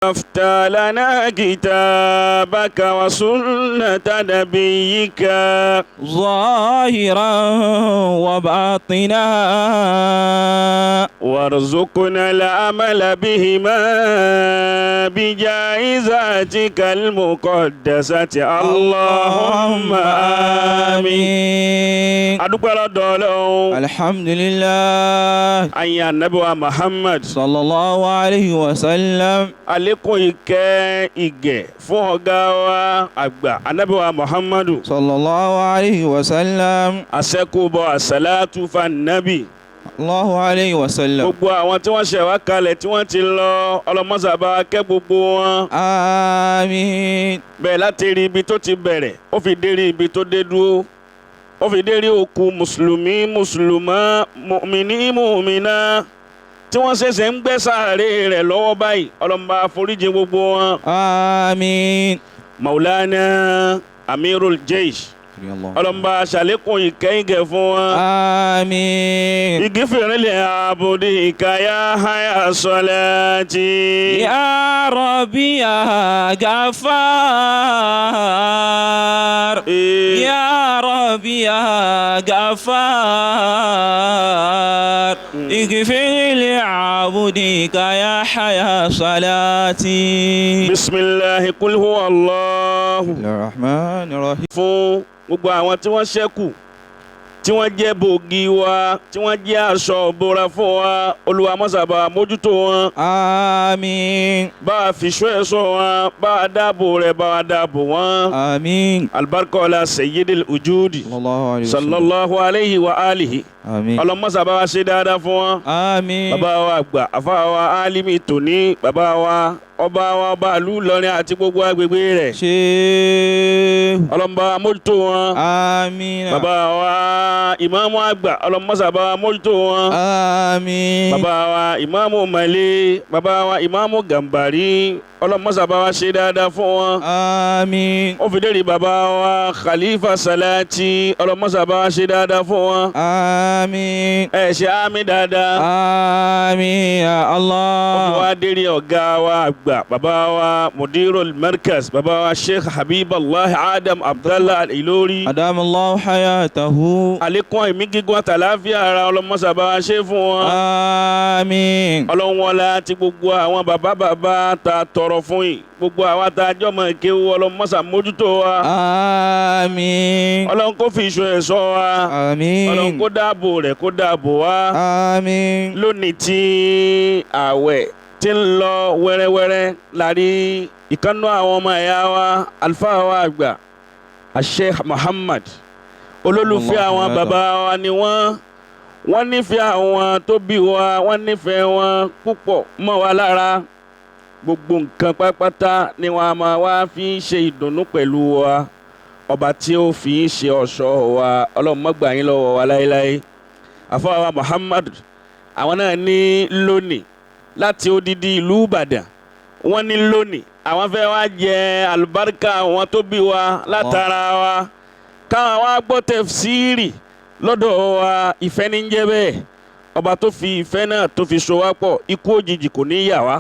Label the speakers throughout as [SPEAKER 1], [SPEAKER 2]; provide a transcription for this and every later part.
[SPEAKER 1] افتح لنا كتابك وسنة نبيك
[SPEAKER 2] ظاهرا وباطنا
[SPEAKER 1] وارزقنا العمل بهما بجاه ذاتك المقدسة اللهم آمين. Adúpẹ́ lọ́dọ̀ Ọlọ́run.
[SPEAKER 2] الحمد لله.
[SPEAKER 1] Àyìn Ànábì wa Muhammad.
[SPEAKER 2] صلى الله عليه وسلم.
[SPEAKER 1] Àlékún ìkẹ́ ìgẹ̀ fún ọ̀gá wa àgbà Ànábì wa Muhammadu.
[SPEAKER 2] صلى الله عليه وسلم.
[SPEAKER 1] Àṣẹ́kùbọ̀ àṣàlátù fànàbì.
[SPEAKER 2] الله عليه وسلم.
[SPEAKER 1] Gbogbo àwọn tí wọ́n ṣẹ̀ wá kalẹ̀ tí wọ́n ti lọ, ọlọ́mọ́sàbá kẹ́ gbogbo wọn.
[SPEAKER 2] آمين.
[SPEAKER 1] Bẹ́ẹ̀ láti rí ibi tó ti bẹ̀rẹ̀, ó fi dé rí ibi tó dé dúró, ó fi dé rí òkú mùsùlùmí, mùsùlùmá, mùmíní, mùmíná tí wọ́n ṣẹ̀ṣẹ̀ ń gbẹ́ sàárè rẹ̀ lọ́wọ́ báyìí, ọlọ́mọba àforíjì gbogbo wọn.
[SPEAKER 2] آمين.
[SPEAKER 1] Maulana Amirul Jaish, ọlọ́mọba ṣàlékún ìkẹ́yìnkẹ́ fún wọn.
[SPEAKER 2] آمين.
[SPEAKER 1] Igi fèrèlè àbòdì ìkàyà háyà sọlẹ́tì.
[SPEAKER 2] يا ربي يا غفار، يا ربي يا غفار، اغفر لعبدك يا حيا صلاتي.
[SPEAKER 1] Bisimilahi kul huwa Allahu.
[SPEAKER 2] الرحمن الرحيم.
[SPEAKER 1] Fún gbogbo àwọn tí wọ́n ṣẹ́kù, tí wọ́n jẹ́ bògì wa, tí wọ́n jẹ́ aṣọ ìbora fún wa, Olúwa mọ́sàbà mójútó wọn.
[SPEAKER 2] آمين.
[SPEAKER 1] Bá a fi ṣọ́ ẹ̀ṣọ́ wọn, bá a dáàbò rẹ̀, bá a dáàbò wọn.
[SPEAKER 2] آمين.
[SPEAKER 1] Alibarika sayyidil ujudi.
[SPEAKER 2] صلى الله عليه وسلم.
[SPEAKER 1] Sallallahu alayhi wa alihi.
[SPEAKER 2] آمين.
[SPEAKER 1] Ọlọmọsàbà wa ṣe dáadáa fún wọn.
[SPEAKER 2] آمين.
[SPEAKER 1] Bàbá wa àgbà, àfa wa alimi tòní, bàbá wa ọba wa, ọba ìlú Ìlọrin àti gbogbo agbègbè rẹ̀.
[SPEAKER 2] شيخ.
[SPEAKER 1] Ọlọmọba mójútó wọn.
[SPEAKER 2] آمين.
[SPEAKER 1] Bàbá wa ìmáàmù àgbà, ọlọmọsàbà mójútó wọn.
[SPEAKER 2] آمين.
[SPEAKER 1] Bàbá wa ìmáàmù Màlẹ́, bàbá wa ìmáàmù Gàmbàrí, ọlọmọsàbà wa ṣe dáadáa fún wọn.
[SPEAKER 2] آمين.
[SPEAKER 1] Ó fi dérí bàbá wa Khalifa Salati, ọlọmọsàbà wa ṣe dáadáa fún wọn.
[SPEAKER 2] آمين.
[SPEAKER 1] Ẹ ṣe àmì dáadáa.
[SPEAKER 2] آمين يا
[SPEAKER 1] Ó fi
[SPEAKER 2] الله.
[SPEAKER 1] wá dérí ọ̀gá wa àgbà, bàbá wa Mudirul Markaz, bàbá wa Sheikh Habiballah Adam Abdallah Al-Ilori.
[SPEAKER 2] أدام الله حياته.
[SPEAKER 1] Àlékún ẹ̀mí gígùn àtàláfíà ara, ọlọmọsàbà wa ṣe fún wọn.
[SPEAKER 2] آمين.
[SPEAKER 1] Ọlọ́run wọlá ti gbogbo àwọn bàbá bàbá ta tọrọ fún yìí, gbogbo àwa tá a jọmọ kéwu, ọlọmọsà mójútó wa.
[SPEAKER 2] آمين.
[SPEAKER 1] Ọlọ́run kó fi ìṣọ́ ẹ̀ ṣọ́ wa. Ọlọ́run
[SPEAKER 2] آمين.
[SPEAKER 1] kó dáàbò rẹ̀, kó dáàbò wa.
[SPEAKER 2] آمين.
[SPEAKER 1] Lónìí tí ààwẹ̀ ti ń lọ wẹ́rẹ́wẹ́rẹ́, lárí ìkànnú àwọn ọmọ ẹ̀yà wa, àlùfáà wa àgbà Sheikh Muhammad, olólùfẹ́ àwọn bàbá wa ni wọ́n. Wọ́n nífẹ̀ẹ́ àwọn tó bí wa, wọ́n nífẹ̀ẹ́ wọn púpọ̀ mọ́ wa lára. Gbogbo nǹkan pátápátá ni wọ́n á máa wá fi ṣe ìdùnnú pẹ̀lú wa. Ọba tí ó fi ṣe ọ̀ṣọ́ wa, Ọlọ́run má gbà yín lọ́wọ́ wa láéláé. Àfọwọ́ wa Muhammad, àwọn náà ní lónìí láti odidi ìlú Ìbàdàn, wọ́n ní lónìí àwọn fẹ́ wá jẹ àlùbáríkà àwọn tó bí wa látara wa, káwọn wá gbọ́ tẹ̀fsíìrì lọ́dọ̀ wa. Ìfẹ́ ní jẹ́ bẹ́ẹ̀. Ọba tó fi ìfẹ́ náà tó fi so wá pọ̀, ikú òjijì kò ní yà wá.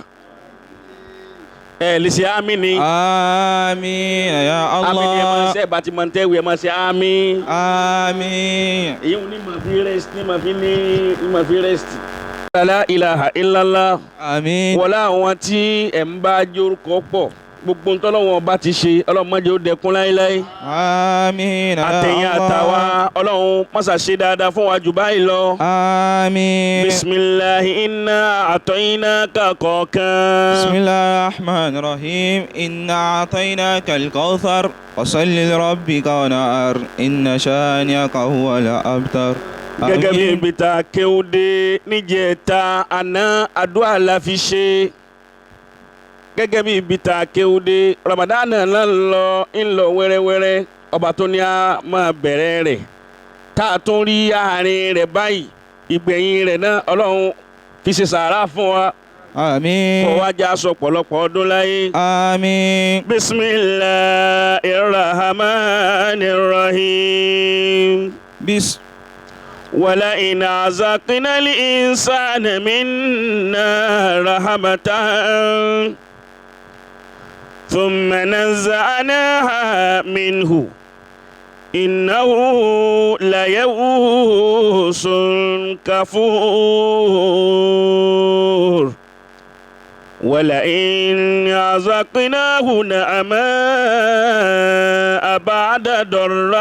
[SPEAKER 1] Ẹ lè ṣe àmín ni.
[SPEAKER 2] آمين يا
[SPEAKER 1] Àmín ni ẹ máa
[SPEAKER 2] الله.
[SPEAKER 1] ṣe, ẹ bá ti máa ń tẹ́wé, ẹ máa ṣe àmín.
[SPEAKER 2] آمين.
[SPEAKER 1] Èyí ní màá fi rest, ní màá fi ní màá fi rest. La ilaha illallah.
[SPEAKER 2] آمين.
[SPEAKER 1] Wọlé àwọn tí ẹ̀ ń bá jórúkọ pọ̀, gbogbo ntọ́lọ́wọ́n bá ti ṣe, ọlọ́mọdé ó dẹkun láéláé.
[SPEAKER 2] آمين يا
[SPEAKER 1] Àtẹ̀yìn àtàwa,
[SPEAKER 2] الله.
[SPEAKER 1] Ọlọ́run mọ́sà ṣe dáadáa fún wa jù báyìí lọ.
[SPEAKER 2] آمين.
[SPEAKER 1] Bisimilahi inna a'tainaka kọ̀ọ̀kan.
[SPEAKER 2] بسم الله الرحمن الرحيم. إنا أعطيناك الكوثر فصل لربك وانحر إن شانئك هو الأبتر.
[SPEAKER 1] Gẹ́gẹ́ bí
[SPEAKER 2] آمين.
[SPEAKER 1] ibi tá a kéwú dé níjẹta àná, àdúrà la fi ṣe. Gẹ́gẹ́ bí ibi tá a kéwú dé, Ramadan náà ń lọ, ń lọ wẹ́rẹ́wẹ́rẹ́. Ọba tó ní a máa bẹ̀rẹ̀ rẹ̀, tá a tún rí àárín rẹ̀ báyìí, ìgbẹ̀yìn rẹ̀ náà, Ọlọ́run fi ṣe sàárà fún wa.
[SPEAKER 2] آمين.
[SPEAKER 1] Kó wá já sọ pọ̀lọpọ̀ ọdún láyé.
[SPEAKER 2] آمين.
[SPEAKER 1] Bismillahir rahmanir rahim.
[SPEAKER 2] بس
[SPEAKER 1] ولئن أذقنا الإنسان منا رحمة. ثم نزعناها منه إنه ليئوس كفور ولئن أذقناه نعماء بعد ضراء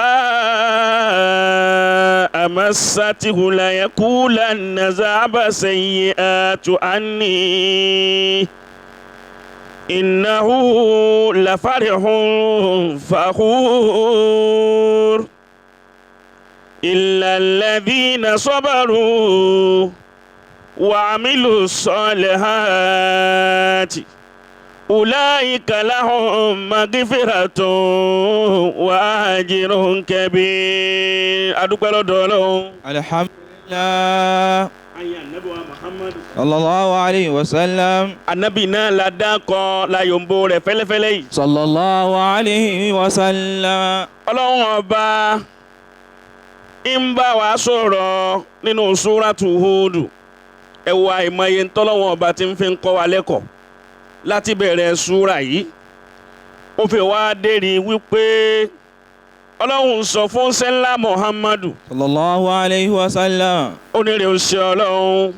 [SPEAKER 1] مسته ليقولن ذهب سيئات عني إنه لفرح فخور إلا الذين صبروا وعملوا الصالحات أولئك لهم مغفرة وأجر كبير. أدوكي lọ́dọ̀ Ọlọ́run.
[SPEAKER 2] الحمد لله
[SPEAKER 1] Ayé Ànábì wa Muhammad.
[SPEAKER 2] صلى الله عليه وسلم.
[SPEAKER 1] Ànábì náà la dákọ la yòǹbo rẹ̀ fẹ́lẹ́fẹ́lẹ́ yìí.
[SPEAKER 2] صلى الله عليه وسلم.
[SPEAKER 1] Ọlọ́run ọba ń bá wa sọ̀rọ̀ nínú Súrátù Húdù. Ẹ wo àìmọye ntọ́lọ́wọ́n ọba tí ń fi ń kọ́ wa lẹ́kọ̀ọ́ láti bẹ̀rẹ̀ súrà yìí. Ó fi wá dérí wípé Ọlọ́run sọ fún sẹ́ńlá Muhammadu.
[SPEAKER 2] صلى الله عليه وسلم.
[SPEAKER 1] Ó ní rẹ̀ ó ṣe Ọlọ́run.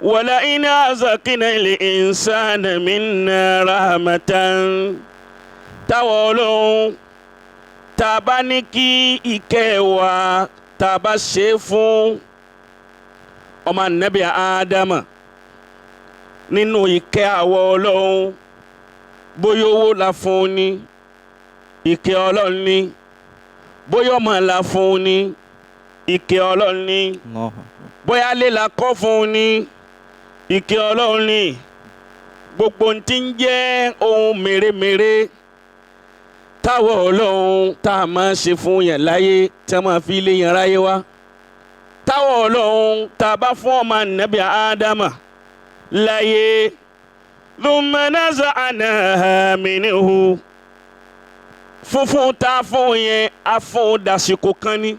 [SPEAKER 1] Wala in azaqna al-insana minna rahmatan. Táwọn Ọlọ́run tá a bá ní kí ìkẹ́ wa tá a bá ṣe é fún ọmọ ànábì Ádámà nínú ìkẹ́ àwọ̀ Ọlọ́run, bóyá owó la fún un ní ìkẹ́ Ọlọ́run ní, bóyá ọmọ la fún un ní ìkẹ́ Ọlọ́run ní,
[SPEAKER 2] الله أكبر.
[SPEAKER 1] bóyá lé la kọ́ fún un ní ìkẹ́ Ọlọ́run ní, gbogbo ohun tí ń jẹ́ ohun mèremère táwọn Ọlọ́run tá a máa ṣe fún yẹn láyé tí a máa fi lé yẹn ráyé wá, táwọn Ọlọ́run tá a bá fún ọmọ ànábì Ádámà láyé, thumma naza'naha minhu, funfun tá a fún yẹn a fún un dàsìkò kan ní,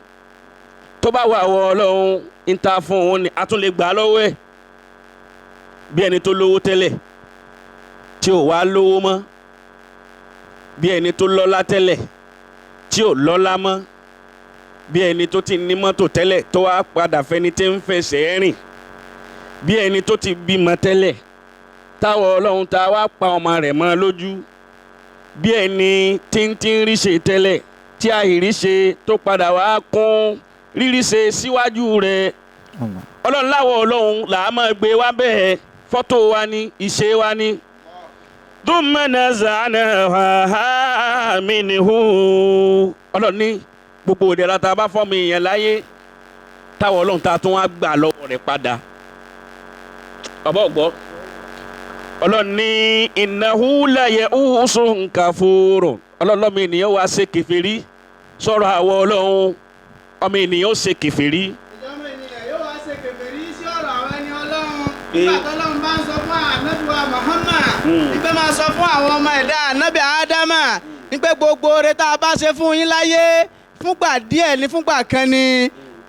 [SPEAKER 1] tó bá wà wọ Ọlọ́run ń ta fún òun ni a tún lè gbà á lọ́wọ́ ẹ̀, bí ẹni tó lówó tẹ́lẹ̀ tí ò wá lówó mọ́, bí ẹni tó lọ́lá tẹ́lẹ̀ tí ò lọ́lá mọ́, bí ẹni tó ti ní mọ́tò tẹ́lẹ̀ tó wá padà fẹni tí ń fẹsẹ̀ rìn, bí ẹni tó ti bímọ tẹ́lẹ̀ táwọn Ọlọ́run tá a wá pa ọmọ rẹ̀ mọ́ lójú, bí ẹni tí ń tí ń rí ṣe tẹ́lẹ̀ tí àìrí ṣe tó padà wá kún rírí ṣe síwájú rẹ̀.
[SPEAKER 2] Allah.
[SPEAKER 1] Ọlọ́run láwọ̀ Ọlọ́run là á máa gbé wá bẹ́ẹ̀, fọ́tò wa ni, ìṣe wa ni. Thumma naza'naha minhu. Ọlọ́run ní gbogbo ìdẹ̀ra tá a bá fọ́ mi yẹn láyé táwọn Ọlọ́run tá a tún wá gbà lọ́wọ́ rẹ̀ padà. Ọ̀bọ̀ gbọ́. Ọlọ́run ní innahu laya'usun kafurun. Ọlọ́run lọ́mọ ènìyàn wá ṣe kèfèrí sọ̀rọ̀ àwọ̀ Ọlọ́run, ọmọ ènìyàn ó ṣe kèfèrí.
[SPEAKER 3] Ìjọba ènìyàn yóò wá ṣe kèfèrí sí ọ̀rọ̀ àwọn ẹni Ọlọ́run. Nígbà tọ́lọ́run bá ń sọ fún ànábì wa Muhammad, nígbà máa sọ fún àwọn ọmọ ẹ̀dá ànábì Ádámà, nígbà gbogbo oore tá a bá ṣe fún yín láyé fúngbà díẹ̀ ní fúngbà kan ni,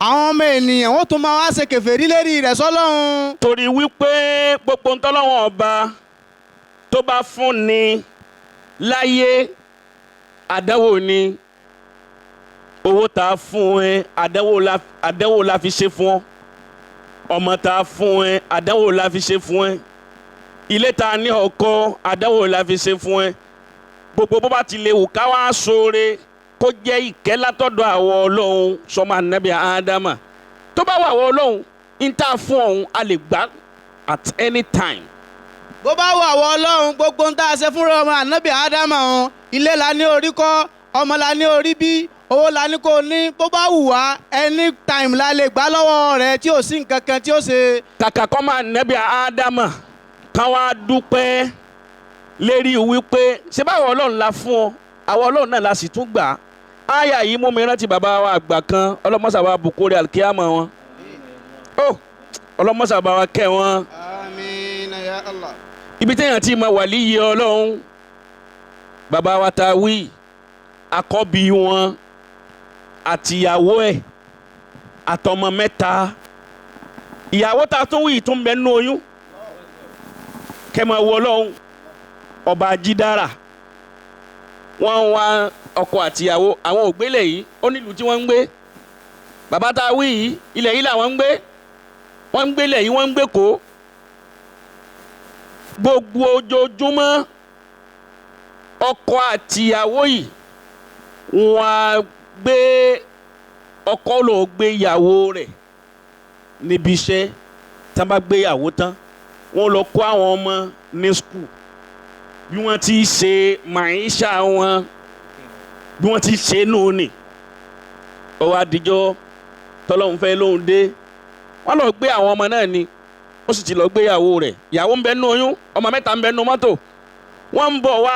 [SPEAKER 3] àwọn ọmọ ènìyàn wọ́n tún máa wá ṣe kèfèrí lérí rẹ̀ sọ́lọ́run.
[SPEAKER 1] Torí wípé gbogbo ntọ́lọ́wọ́n ọba tó bá fún ni láyé àdánwò ni. Owó tá a fún ẹ àdánwò la fi ṣe fún ọ, ọmọ tá a fún ẹ àdánwò la fi ṣe fún ẹ, ilé tá a ní ọkọ àdánwò la fi ṣe fún ẹ. Gbogbo bó bá ti lè wù ká wá sóore kó jẹ́ ìkẹ́ látọ̀dọ̀ àwọn Ọlọ́run sọmọ ànábì Ádámà, tó bá wà wọ Ọlọ́run ń tà fún ọ̀hún a lè gbà at any time.
[SPEAKER 3] Bó bá wà wọ Ọlọ́run, gbogbo ń tá a ṣe fúnra ọmọ ànábì Ádámà ọ̀hún, ilé la ní orí kọ́, ọmọ la ní orí bí, owó la ní kò ní, bó bá wù wá anytime la lè gbà lọ́wọ́ rẹ̀ tí ò sí nǹkan kan tí ó ṣe.
[SPEAKER 1] Kàkà kọ́ máa nẹ́bí Ádámà ká wá dúpẹ́ lérí wípé ṣé báwo Ọlọ́run la fún ọ, àwọn Ọlọ́run náà la sì tún gbà á. Áyà yìí mú mi rántí bàbá wa àgbà kan, ọlọ́mọ́sàbá bukuri alikiyama wọn, ó ọlọ́mọ́sàbá wa kẹ́ wọn.
[SPEAKER 3] Àmín ya Allah.
[SPEAKER 1] Ibi téèyàn ti mọ wàlíyé Ọlọ́run, bàbá wa ta wí àkọ́bí wọn àtìyàwó ẹ̀ àtọmọ mẹ́ta, ìyàwó ta tún wí tún bẹ nínú oyún. Kẹ́ máa wo Ọlọ́run ọba ajídára, Wọ́n ń wá ọkọ àtìyàwó, àwọn ògbélé yìí ó nílùú tí wọ́n ń gbé. Bàbá tá a wí yìí, ilẹ̀ yìí làwọn ń gbé, wọ́n ń gbélé yìí, wọ́n ń gbé kó. Gbogbo ojoojúmọ́ ọkọ àtìyàwó yìí wọ́n á gbé, ọkọ ló gbé ìyàwó rẹ̀ níbi iṣẹ́. Tá a bá gbé ìyàwó tán, wọ́n lọ kó àwọn ọmọ ní skul, bí wọ́n ti ṣe màáṣá wọn, bí wọ́n ti ṣe nù ní. Ọwọ́ adijọ́ tọ́lọ́hún fẹ́ lóhun dé, wọ́n lọ gbé àwọn ọmọ náà ni, ó sì ti lọ gbé ìyàwó rẹ̀. Ìyàwó ń bẹ nú oyún, ọmọ mẹ́ta ń bẹ nú mọ́tò. Wọ́n ń bọ̀ wá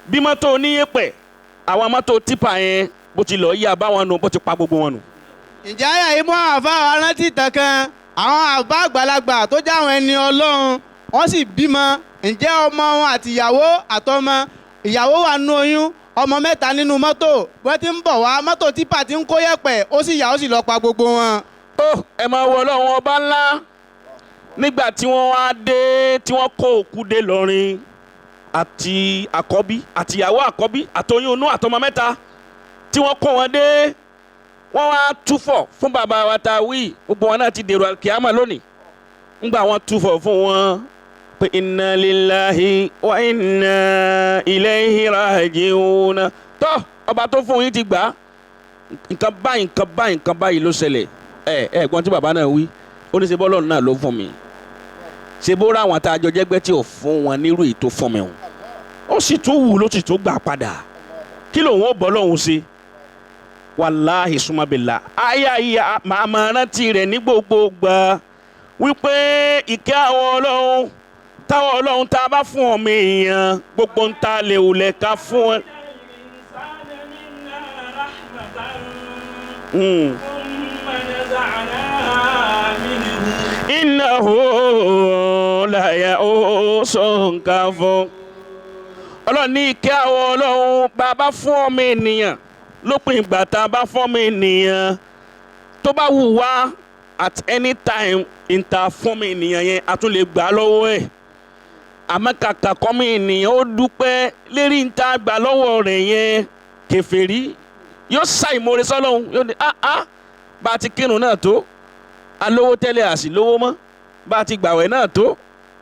[SPEAKER 1] bí mọ́tò oníyẹ̀pẹ̀, àwọn mọ́tò típà yẹn, bó ti lọ yí abáwọn nù, bó ti pa gbogbo wọn nù.
[SPEAKER 3] Ǹjẹ́ àyà yìí mú àwọn àfa wa rántí ìtàn kan? Àwọn àbá àgbàlagbà tó jẹ́ àwọn ẹni Ọlọ́run, wọ́n sì bímọ. Ǹjẹ́ ọmọ wọn àti ìyàwó àtọmọ, ìyàwó wà nínú oyún, ọmọ mẹ́ta nínú mọ́tò. Wọ́n ti ń bọ̀ wá, mọ́tò típà ti ń kó yẹ̀pẹ̀, ó sì yà, ó sì lọ pa gbogbo wọn.
[SPEAKER 1] Ó ẹ máa wọ Ọlọ́run ọba ńlá. Nígbà tí wọ́n wá dé, tí wọ́n kó òkú dé lọ́rin, àti àkọ́bí àti ìyàwó àkọ́bí àtoyún inú àtọmọ mẹ́ta tí wọ́n kó wọn dé, wọ́n wá túfọ̀ fún bàbá wa tá a wí. Gbogbo wọn náà ti dèrò àkíyàmà lónìí. Ńgbà wọn túfọ̀ fún wọn pé inna lillahi wa inna ilayhi raji'un. Tọ́ ọba tó fún yín ti gbà á, nǹkan báyìí, nǹkan báyìí, nǹkan báyìí ló ṣẹlẹ̀. Ẹ ẹ gbọ́n tí bàbá náà wí, ó ní ṣe bọ́lọ́run náà ló fún mi, ṣe bó ra àwọn tá a jọ jẹ́gbẹ́ tí ò fún wọn nírú èyí tó fún mi o, ó sì tún wù ló sì tún gbà padà. Kí lòun ó bọ́ lọ́hùn sí? Wàláhì súnmọ́bìlà ayé ayé, màá máa rántí rẹ̀ ní gbogbo gbà wípé ìkẹ́ àwọn ọlọ́run táwọn ọlọ́run tá a bá fún ọmọ èèyàn, gbogbo ń ta lè wulẹ̀ ká fún ẹ. Innahu la ya'usun kafur. Ọlọ́run ní ìkẹ́ àwọn ọlọ́run bàbá fún ọmọ ènìyàn, lópin ìgbà tá a bá fún ọmọ ènìyàn, tó bá wù wá at any time ìta fún ọmọ ènìyàn yẹn, a tún lè gbà á lọ́wọ́ ẹ̀. Àmọ́ kàkà kọ́mọ ènìyàn ó dúpẹ́ lérí ìta gbà lọ́wọ́ rẹ̀ yẹn, kèfèrí yóò ṣàìmoore sọ́lọ́hún, yóò ní ah ah, bá a ti kírun náà tó, alówó tẹ́lẹ̀ àsì lówó mọ́, bá a ti gbàwẹ̀ náà tó,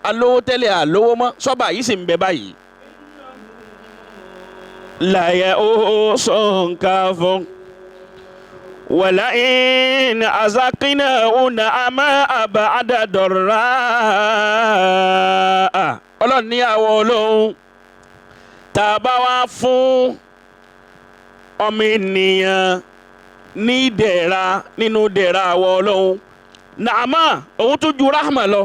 [SPEAKER 1] alówó tẹ́lẹ̀ àlówó mọ́, sọ́ba yìí sì ń bẹ báyìí. Láyé ó sọ̀nká fún wàlá in azakina una àmà àbá àdàdọ̀rà. Ọlọ́run ní àwọn olóhùn tá a bá wá fún ọmọ ènìyàn ní ìdẹ̀ra nínú ìdẹ̀ra àwọn ọlọ́run, nàámà òun tún ju rahma lọ.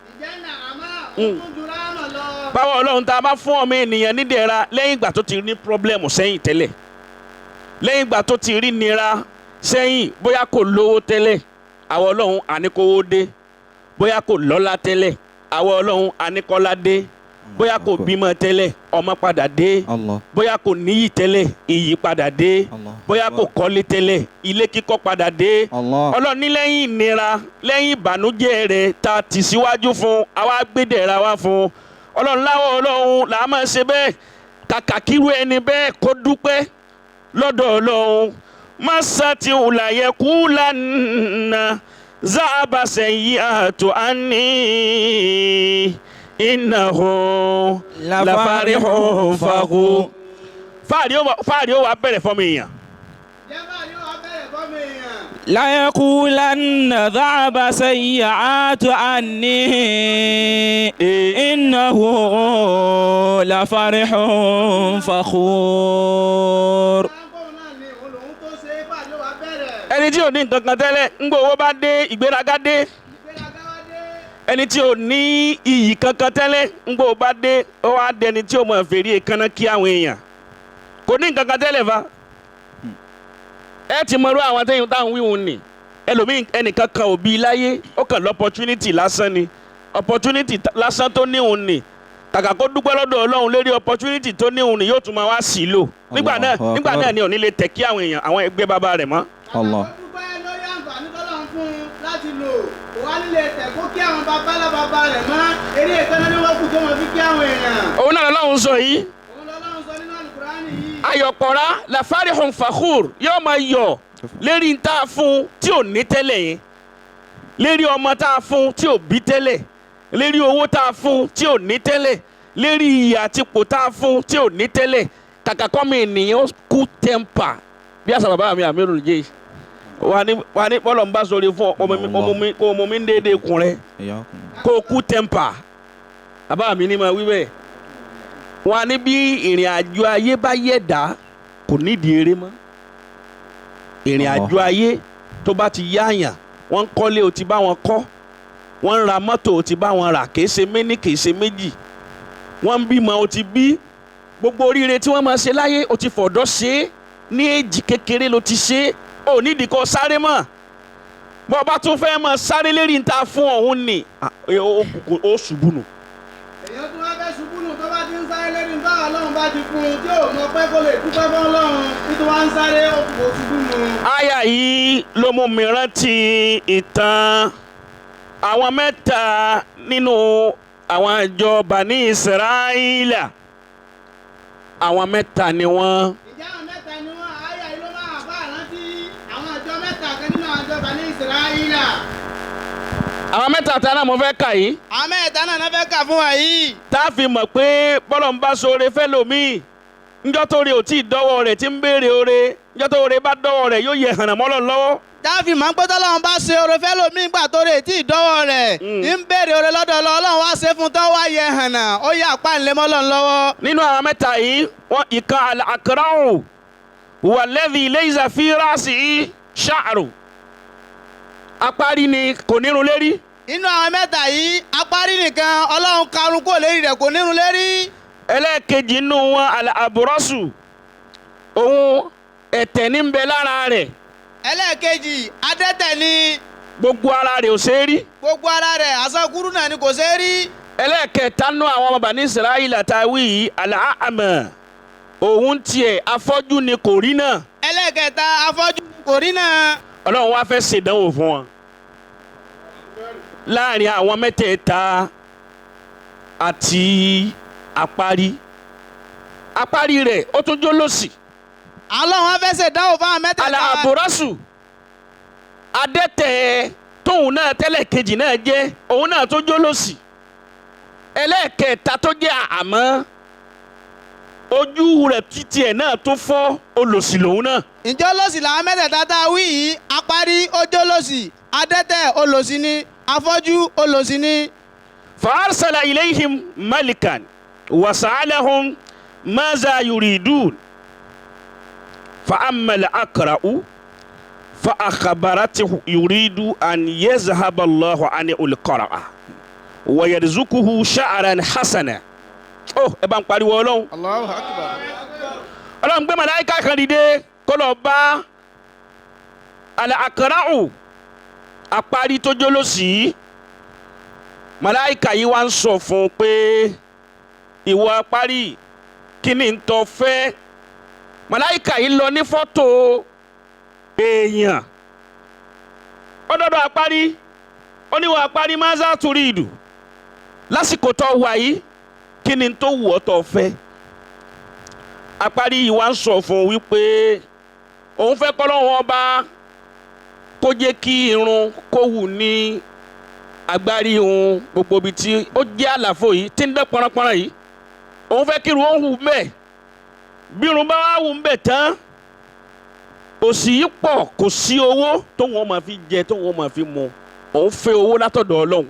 [SPEAKER 3] Ǹjẹ́ nàámà òun tún ju rahma lọ.
[SPEAKER 1] Báwo ọlọ́run tá a bá fún ọmọ ènìyàn ní ìdẹ̀ra lẹ́yìn ìgbà tó ti ní pírọ́blẹ́mù sẹ́yìn tẹ́lẹ̀, lẹ́yìn ìgbà tó ti rí nira sẹ́yìn, bóyá kò lówó tẹ́lẹ̀, àwọn ọlọ́run àníkówó dé, bóyá kò lọ́lá tẹ́lẹ̀, àwọn ọlọ́run àníkọ́lá dé, bóyá kò bímọ tẹ́lẹ̀, ọmọ padà dé, bóyá kò níyì tẹ́lẹ̀, iyì padà dé, bóyá kò kọ́lé tẹ́lẹ̀, ilé kíkọ́ padà dé. Ọlọ́run ní lẹ́yìn ìnira, lẹ́yìn ìbànújẹ́ rẹ̀ ta tì síwájú fún, àwa gbẹ́dẹ̀ra wá fún. Ọlọ́run láwọ̀ ọlọ́run là á máa ṣe bẹ́ẹ̀. Kàkà kírú ẹni bẹ́ẹ̀ kó dúpẹ́ lọ́dọ̀ ọlọ́run, masati wùlàyẹ kú lánàá záàbàṣẹ yìí àtò àní innahu lafarihun fakhur. Fáàrí ó wà bẹ̀rẹ̀ fọ́mọ èèyàn.
[SPEAKER 3] Ǹjẹ́ fáàrí ó wà bẹ̀rẹ̀ fọ́mọ èèyàn.
[SPEAKER 2] La yaqulanna dhahaba sayyi'atu anni innahu lafarihun fakhur.
[SPEAKER 1] Ẹni tí ò ní nǹkan kan tẹ́lẹ̀, ń gbọ́ owó bá dé, ìgbéraga dé. Ẹni tí ò ní iyì kankan tẹ́lẹ̀, ń gbọ́ bá dé, ó wá dẹni tí ó mọ̀ fèrè èékánná kí àwọn èèyàn. Kò ní nǹkan kan tẹ́lẹ̀ fa. Ẹ ti mọ̀rú àwọn tẹ́yìn táwọn wíwùn nì. Ẹlòmíì ẹnìkan kan ò bí láyé, ó kàn lọ́pọ̀tunity lásán ni. Opportunity lásán tó níhùn nì. Kàkà kó dúpẹ́ lọ́dọ̀ Ọlọ́run lérí opportunity tó níhùn nì, yóò tún máa wá sí lò. Nígbà náà ni ò ní lè tẹ̀ kí àwọn èèyàn, àwọn ẹgbẹ́ bàbá rẹ̀ mọ́.
[SPEAKER 2] Allah.
[SPEAKER 3] Kàkà kó dúpẹ́ lórí àǹfààní tọ́lọ́run fún un láti lò, kò wá nílé tẹ̀ kó kí àwọn babalábàbá rẹ̀ mọ́, eré ìkànnì ní wọ́n kù tó wọn fi kí àwọn èèyàn.
[SPEAKER 1] Òun náà lọ́lọ́run sọ yìí.
[SPEAKER 3] Òun lọ́lọ́run sọ
[SPEAKER 1] Ayọ̀pọ̀ra lafarihun fakhur yóò máa yọ̀ lérí ń tá a fún tí ò ní tẹ́lẹ̀ yẹn, lérí ọmọ tá a fún tí ò bí tẹ́lẹ̀, lérí owó tá a fún tí ò ní tẹ́lẹ̀, lérí iyì àti ipò tá a fún tí ò ní tẹ́lẹ̀. Kàkà kọ́ mi ènìyàn ó kú tẹ́ḿpà bí àṣà bàbá mi àmì jẹ́ wà ní bọ́lọ̀ ń bá sọ̀rọ̀ fún ọmọ mi kó ọmọ mi ń déédéé kun rẹ kó o kú tẹ́ḿpà. Bàbá mi ní ma wí bẹ́ẹ̀. Wà ní bí ìrìn àjò ayé bá yẹ̀ dá kò nídìí eré mọ́. Ìrìn àjò ayé tó bá ti yáàyàn, wọ́n ń kọ́lé o ti bá wọn kọ́, wọ́n ń ra mọ́tò o ti bá wọn rà, kìí ṣe méní kìí ṣe méjì, wọ́n ń bímọ o ti bí, gbogbo oríire tí wọ́n máa ṣe láyé o ti fọ̀dọ́ ṣe é, ní èjì kékeré ló ti ṣe é, o nídìí kó sáré mọ́. Bọ́ ọba tún fẹ́ máa sáré lérí níta fún ọ̀hún ni ó ṣubú nù.
[SPEAKER 3] Èèyàn tún wá fẹ́ ṣubú nù tó bá ti ń sáré lérí níta Ọlọ́run bá ti fún un tí ò mọ̀ pé kó lè dúpẹ́ fún Ọlọ́run nítorí wá ń sáré ó ṣubú nù.
[SPEAKER 1] Àyà yìí ló mú mi rántí ìtàn àwọn mẹ́ta nínú àwọn àjọ Bani Israila. Àwọn mẹ́ta ni wọ́n.
[SPEAKER 3] Ìjà àwọn mẹ́ta ni wọ́n. Àyà yìí ló máa bá rántí àwọn àjọ mẹ́ta kan nínú àjọ Bani Israila.
[SPEAKER 1] Àwọn mẹ́ta tá náà mo fẹ́ kà yìí.
[SPEAKER 3] Àwọn mẹ́ta náà fẹ́ kà fún wa yìí.
[SPEAKER 1] Tá a fi mọ̀ pé bọ́lọ̀ ń bá ṣoore fẹ́ lòmíì, njọ́ tó re ò tí ì dọ́wọ́ rẹ̀ tí ń béèrè oore, njọ́ tó re bá dọ́wọ́ rẹ̀ yóò yẹ hànà mọ́lọ̀ lọ́wọ́.
[SPEAKER 3] Táàfì máa ń pẹ́ tọ́lọ́run bá ṣe oore fẹ́ lòmíì gbà tó rè tí ì dọ́wọ́ rẹ̀ ń béèrè oore lọ́dọ̀ Ọlọ́run wá ṣe fún tán wá yẹ hànà ó yẹ àpá ńlẹ́mọ́lọ́ lọ́wọ́.
[SPEAKER 1] Nínú àwọn mẹ́ta yìí, wọ́n ìkan al-aqra'u huwa alladhi laysa fi ra'sihi sha'ru. Apárí ni kò nírun lérí.
[SPEAKER 3] Inú àwọn mẹ́ta yìí, apárí nìkan Ọlọ́run karùn kò lérí rẹ̀ kò nírun lérí.
[SPEAKER 1] Ẹlẹ́ẹ̀kejì nínú wọn al-abrasu, òun ẹ̀tẹ̀ ní ń bẹ lára rẹ̀.
[SPEAKER 3] Ẹlẹ́ẹ̀kejì adẹ́tẹ̀ ni.
[SPEAKER 1] Gbogbo ara rẹ̀ ò ṣeé rí.
[SPEAKER 3] Gbogbo ara rẹ̀ aṣọ kúrú náà ni kò ṣeé rí.
[SPEAKER 1] Ẹlẹ́ẹ̀kẹta nínú àwọn ọmọ Bani Israila tá a wí yìí al-a'ma, òun tiẹ̀ afọ́jú ni kò rí náà.
[SPEAKER 3] Ẹlẹ́ẹ̀kẹta afọ́jú kò rí náà.
[SPEAKER 1] Ọlọ́run wá fẹ́ ṣèdánwò fún wọn. Láàrin àwọn mẹ́tẹ̀ẹ̀ta àti apárí, apárí rẹ̀ ó tún jó lòsì.
[SPEAKER 3] Ọlọ́run wá fẹ́ ṣèdánwò fún àwọn mẹ́tẹ̀ẹ̀ta.
[SPEAKER 1] Al-abrasu adẹ́tẹ̀ tóun náà tẹ́lẹ̀ kejì náà jẹ́ òun náà tó jó lòsì. Ẹlẹ́ẹ̀kẹta tó jẹ́ àmọ́ ojú rẹ̀ títí ẹ̀ náà tó fọ́ olòsì lòun náà.
[SPEAKER 3] Ǹjẹ́ olòsì làwọn mẹ́tẹ̀ẹ̀ta tá a wí yìí? Apárí ó jó lòsì, adẹ́tẹ̀ olòsì ni, afọ́jú olòsì ni.
[SPEAKER 1] Fa arsala ilayhim malikan wa sa'alahum maza yuridun fa amma al-aqra'u fa akhbaratuhu yuridu an yazhaba Allahu anhu al-qara'a wa yarzuquhu sha'ran hasana. Oh, ẹ bá ń pariwo Ọlọ́run.
[SPEAKER 3] Allahu akbar.
[SPEAKER 1] Ọlọ́run gbé màláíkà kan dìde kó lọ bá al-aqra'u apárí tó jólósì. Màláíkà yìí wá ń sọ fún un pé ìwọ apárí kí ni ń tọ́ fẹ́. Màláíkà yìí lọ ní fọ́tò èèyàn. Ó dọ́dọ̀ apárí, ó ní wọ apárí maza turidu, lásìkò tó wà yìí kí ni tó wù ọ́ tó fẹ́. Apárí yìí wá ń sọ fún un wípé òun fẹ́ kọ́ lọ́wọ́ ọba kó jẹ́ kí irun kó wù ní agbárí òun, gbogbo ibi tí ó jẹ́ àlàfo yìí tí ń dẹ́ pọnrọpọnrọ yìí, òun fẹ́ kí irun ó wù mbẹ̀. Bí irun bá wà wù mbẹ̀ tán, òṣì yìí pọ̀, kò sí owó tóun ó máa fi jẹ tóun ó máa fi mu, òun fẹ́ owó látọ̀dọ̀ Ọlọ́run.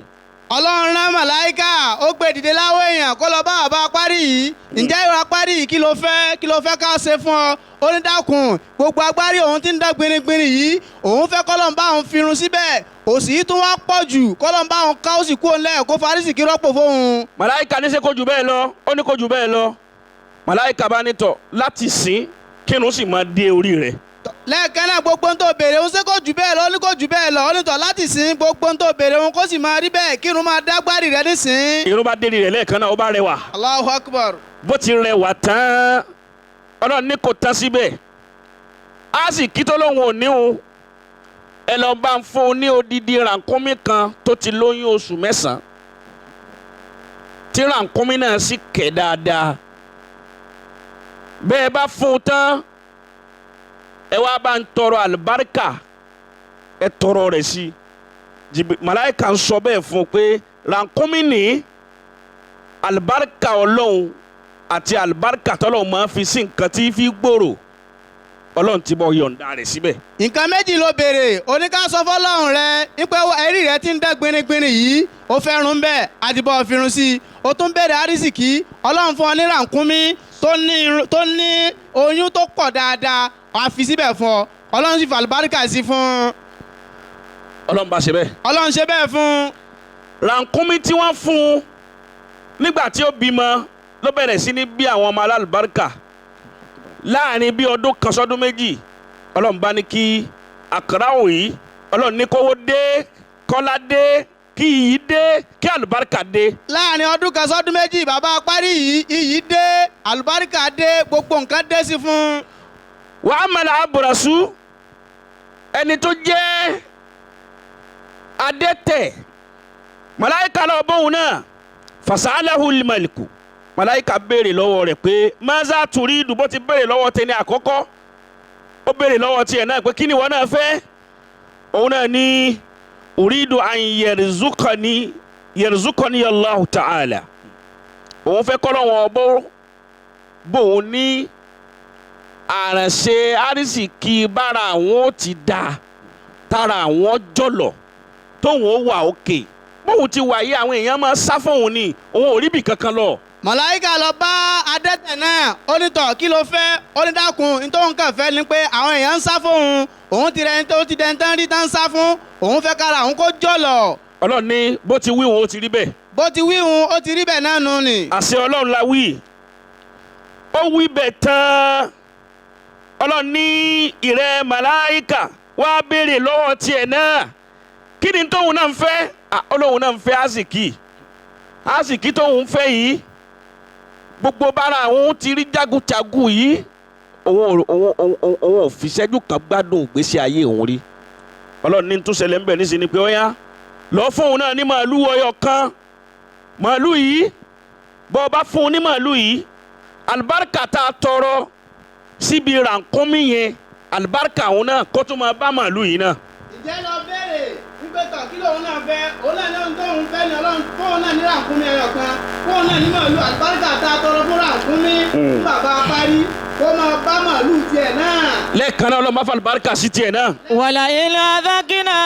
[SPEAKER 3] Ọlọ́run rán màláíkà ó gbé dìde láwọ̀ èèyàn kó lọ bá bàbá apárí yìí. Ǹjẹ́ ìwà apárí yìí kí ló fẹ́ kí ló fẹ́ ká ṣe fún ọ? Ó ní dákun, gbogbo agbárí òun tí ń dán gbinigbini yìí, òun fẹ́ kọ́lọ́n bá òun firun síbẹ̀, òṣì yìí tún wá pọ̀ jù, kọ́lọ́n bá òun ká òṣì kúrò ńlẹ̀ kó farísì kí rọ́pò fóun.
[SPEAKER 1] Màláíkà ní ṣe kó jù bẹ́ẹ̀ lọ, ó ní kó jù bẹ́ẹ̀ lọ. Màláíkà bá ní tọ̀ láti sìn kírun sì máa dé orí rẹ̀.
[SPEAKER 3] Lẹ́ẹ̀kan náà gbogbo ń tó béèrè òun ṣé kò jù bẹ́ẹ̀ lọ, ó ní kò jù bẹ́ẹ̀ lọ, ó ní tọ̀ láti sìn gbogbo ń tó béèrè òun kó sì máa rí bẹ́ẹ̀ kírun máa dágbárì rẹ̀ nísìn.
[SPEAKER 1] Irun bá dérí rẹ̀ lẹ́ẹ̀kan náà ó bá rẹwà.
[SPEAKER 3] Allahu Akbar.
[SPEAKER 1] Bó ti rẹwà tán, Ọlọ́run ní kò tán síbẹ̀. Á sì kí tó lóun ò ní òun. Ẹ lọ bá ń fún un ní odidi rànkúnmí kan tó ti lóyún oṣù mẹ́sàn-án. Tí rànkúnmí náà sì kẹ̀ dáadáa. Bẹ́ẹ̀ bá fún un tán, ẹ wá bá ń tọrọ àlùbáríkà, ẹ tọrọ rẹ̀ sí i. Màláìka ń sọ bẹ́ẹ̀ fún un pé rànkúnmí ní àlùbáríkà Ọlọ́run àti àlùbáríkà tọ́lọ́run máa fi sí nǹkan tí fi gbòòrò, Ọlọ́run ti bọ̀ yọ̀ǹda rẹ̀ síbẹ̀.
[SPEAKER 3] Nǹkan méjì ló béèrè, oníkàsọ fọlọ́run rẹ nípa ẹ̀rí rẹ ti ń dẹ́ gbinigbini yìí, ó fẹ́ run bẹ́ẹ̀ àti bọ́ firun sí i, ó tún béèrè àrísìkí, Ọlọ́run fún ọ ní rànkúnmí tó ní oyún tó pọ̀ dáadáa, wàá fi síbẹ̀ fún ọ, Ọlọ́run sì fàlùbáríkà sí fún un.
[SPEAKER 1] Ọlọ́run bá ṣe bẹ́ẹ̀.
[SPEAKER 3] Ọlọ́run ṣe bẹ́ẹ̀ fún un.
[SPEAKER 1] Rànkúnmí tí wọ́n fún un nígbà tí ó bímọ ló bẹ̀rẹ̀ sí ní bí àwọn ọmọ alálùbáríkà. Láàrin bí ọdún kan sọ́dún méjì, Ọlọ́run bá ní kí àkàràwọ̀ yìí, Ọlọ́run ní kówó dé, kọ́lá dé, kí iyì dé, kí àlùbáríkà dé.
[SPEAKER 3] Láàrin ọdún kan sọ́dún méjì, bàbá apárí yìí iyì dé, àlùbáríkà dé, gbogbo nǹkan dé sí fún un.
[SPEAKER 1] Wàá mọ̀nà àbùràsù, ẹni tó jẹ́ adẹ́tẹ̀, màláìka lọ bóun náà, fasalahu limaliku, màláìka béèrè lọ́wọ́ rẹ̀ pé maza turidu, bó ti béèrè lọ́wọ́ tẹni àkọ́kọ́, ó béèrè lọ́wọ́ tiẹ̀ náà pé kí ni ìwọ náà fẹ́? Òun náà ní uridu an yerzukani yerzukani Allahu ta'ala, òun fẹ́ kọ́ lọ́wọ́ bó bóun ní àrànṣe àrísìkí bára àwọn ó ti dá, tára àwọn jọ̀lọ̀, tóun ó wà òkè, bóun ti wà yí àwọn èèyàn máa sá fóun ni, òun ò ríbi kankan lọ.
[SPEAKER 3] Màláíkà lọ bá adẹ́tẹ̀ náà, ó ní tọ̀ kí ló fẹ́? Ó ní dákun, ní tóun kàn fẹ́ ni pé àwọn èèyàn ń sá fóun, òun ti rẹni tó ti dẹni tán rí tán ń sá fún, òun fẹ́ kára òun kó jọ̀lọ̀.
[SPEAKER 1] Ọlọ́run ní bó ti wí òun ó ti rí bẹ́ẹ̀.
[SPEAKER 3] Bó ti wí òun ó ti rí bẹ́ẹ̀ náà nù ni.
[SPEAKER 1] Àṣẹ Ọlọ́run la wí, ó wí bẹ́ẹ̀ tán. Ọlọ́run ní ìrẹ́ màláíkà wá béèrè lọ́wọ́ tiẹ̀ náà, kí ni tóun náà ń fẹ́? Ọlọ́run náà ń fẹ́ àsìkí, àsìkí tóun ń fẹ́ yìí, gbogbo bára àwọn ti rí jágújágú yìí, òun ò fi ṣẹ́jú kan gbádùn ìgbésí ayé òun rí. Ọlọ́run ní túnṣẹlẹ̀ ń bẹ̀ níṣẹ́ ni pé ó yá lọ fún òun náà ní màálù ọyọ kan, màálù yìí bọ́ ọ bá fún un ní màálù yìí, àlùbáríkà tá a tọrọ síbi rànkúnmí yẹn, àlùbáríkà òun náà kó tún máa bá màálù yìí náà.
[SPEAKER 3] Ìjẹ́ lọ béèrè wípé tọ̀ kí lòun náà fẹ́? Òun náà ní ohun tóun fẹ́ ni Ọlọ́run fóun náà ní rànkúnmí ẹyọ kan, fóun náà ní màálù, àlùbáríkà tá a tọrọ fún rànkúnmí fún bàbá apárí kó máa bá màálù tiẹ̀ náà.
[SPEAKER 1] Lẹ́ẹ̀kan náà Ọlọ́run bá fa àlùbáríkà sí tiẹ̀ náà.
[SPEAKER 4] ولئن أذقنا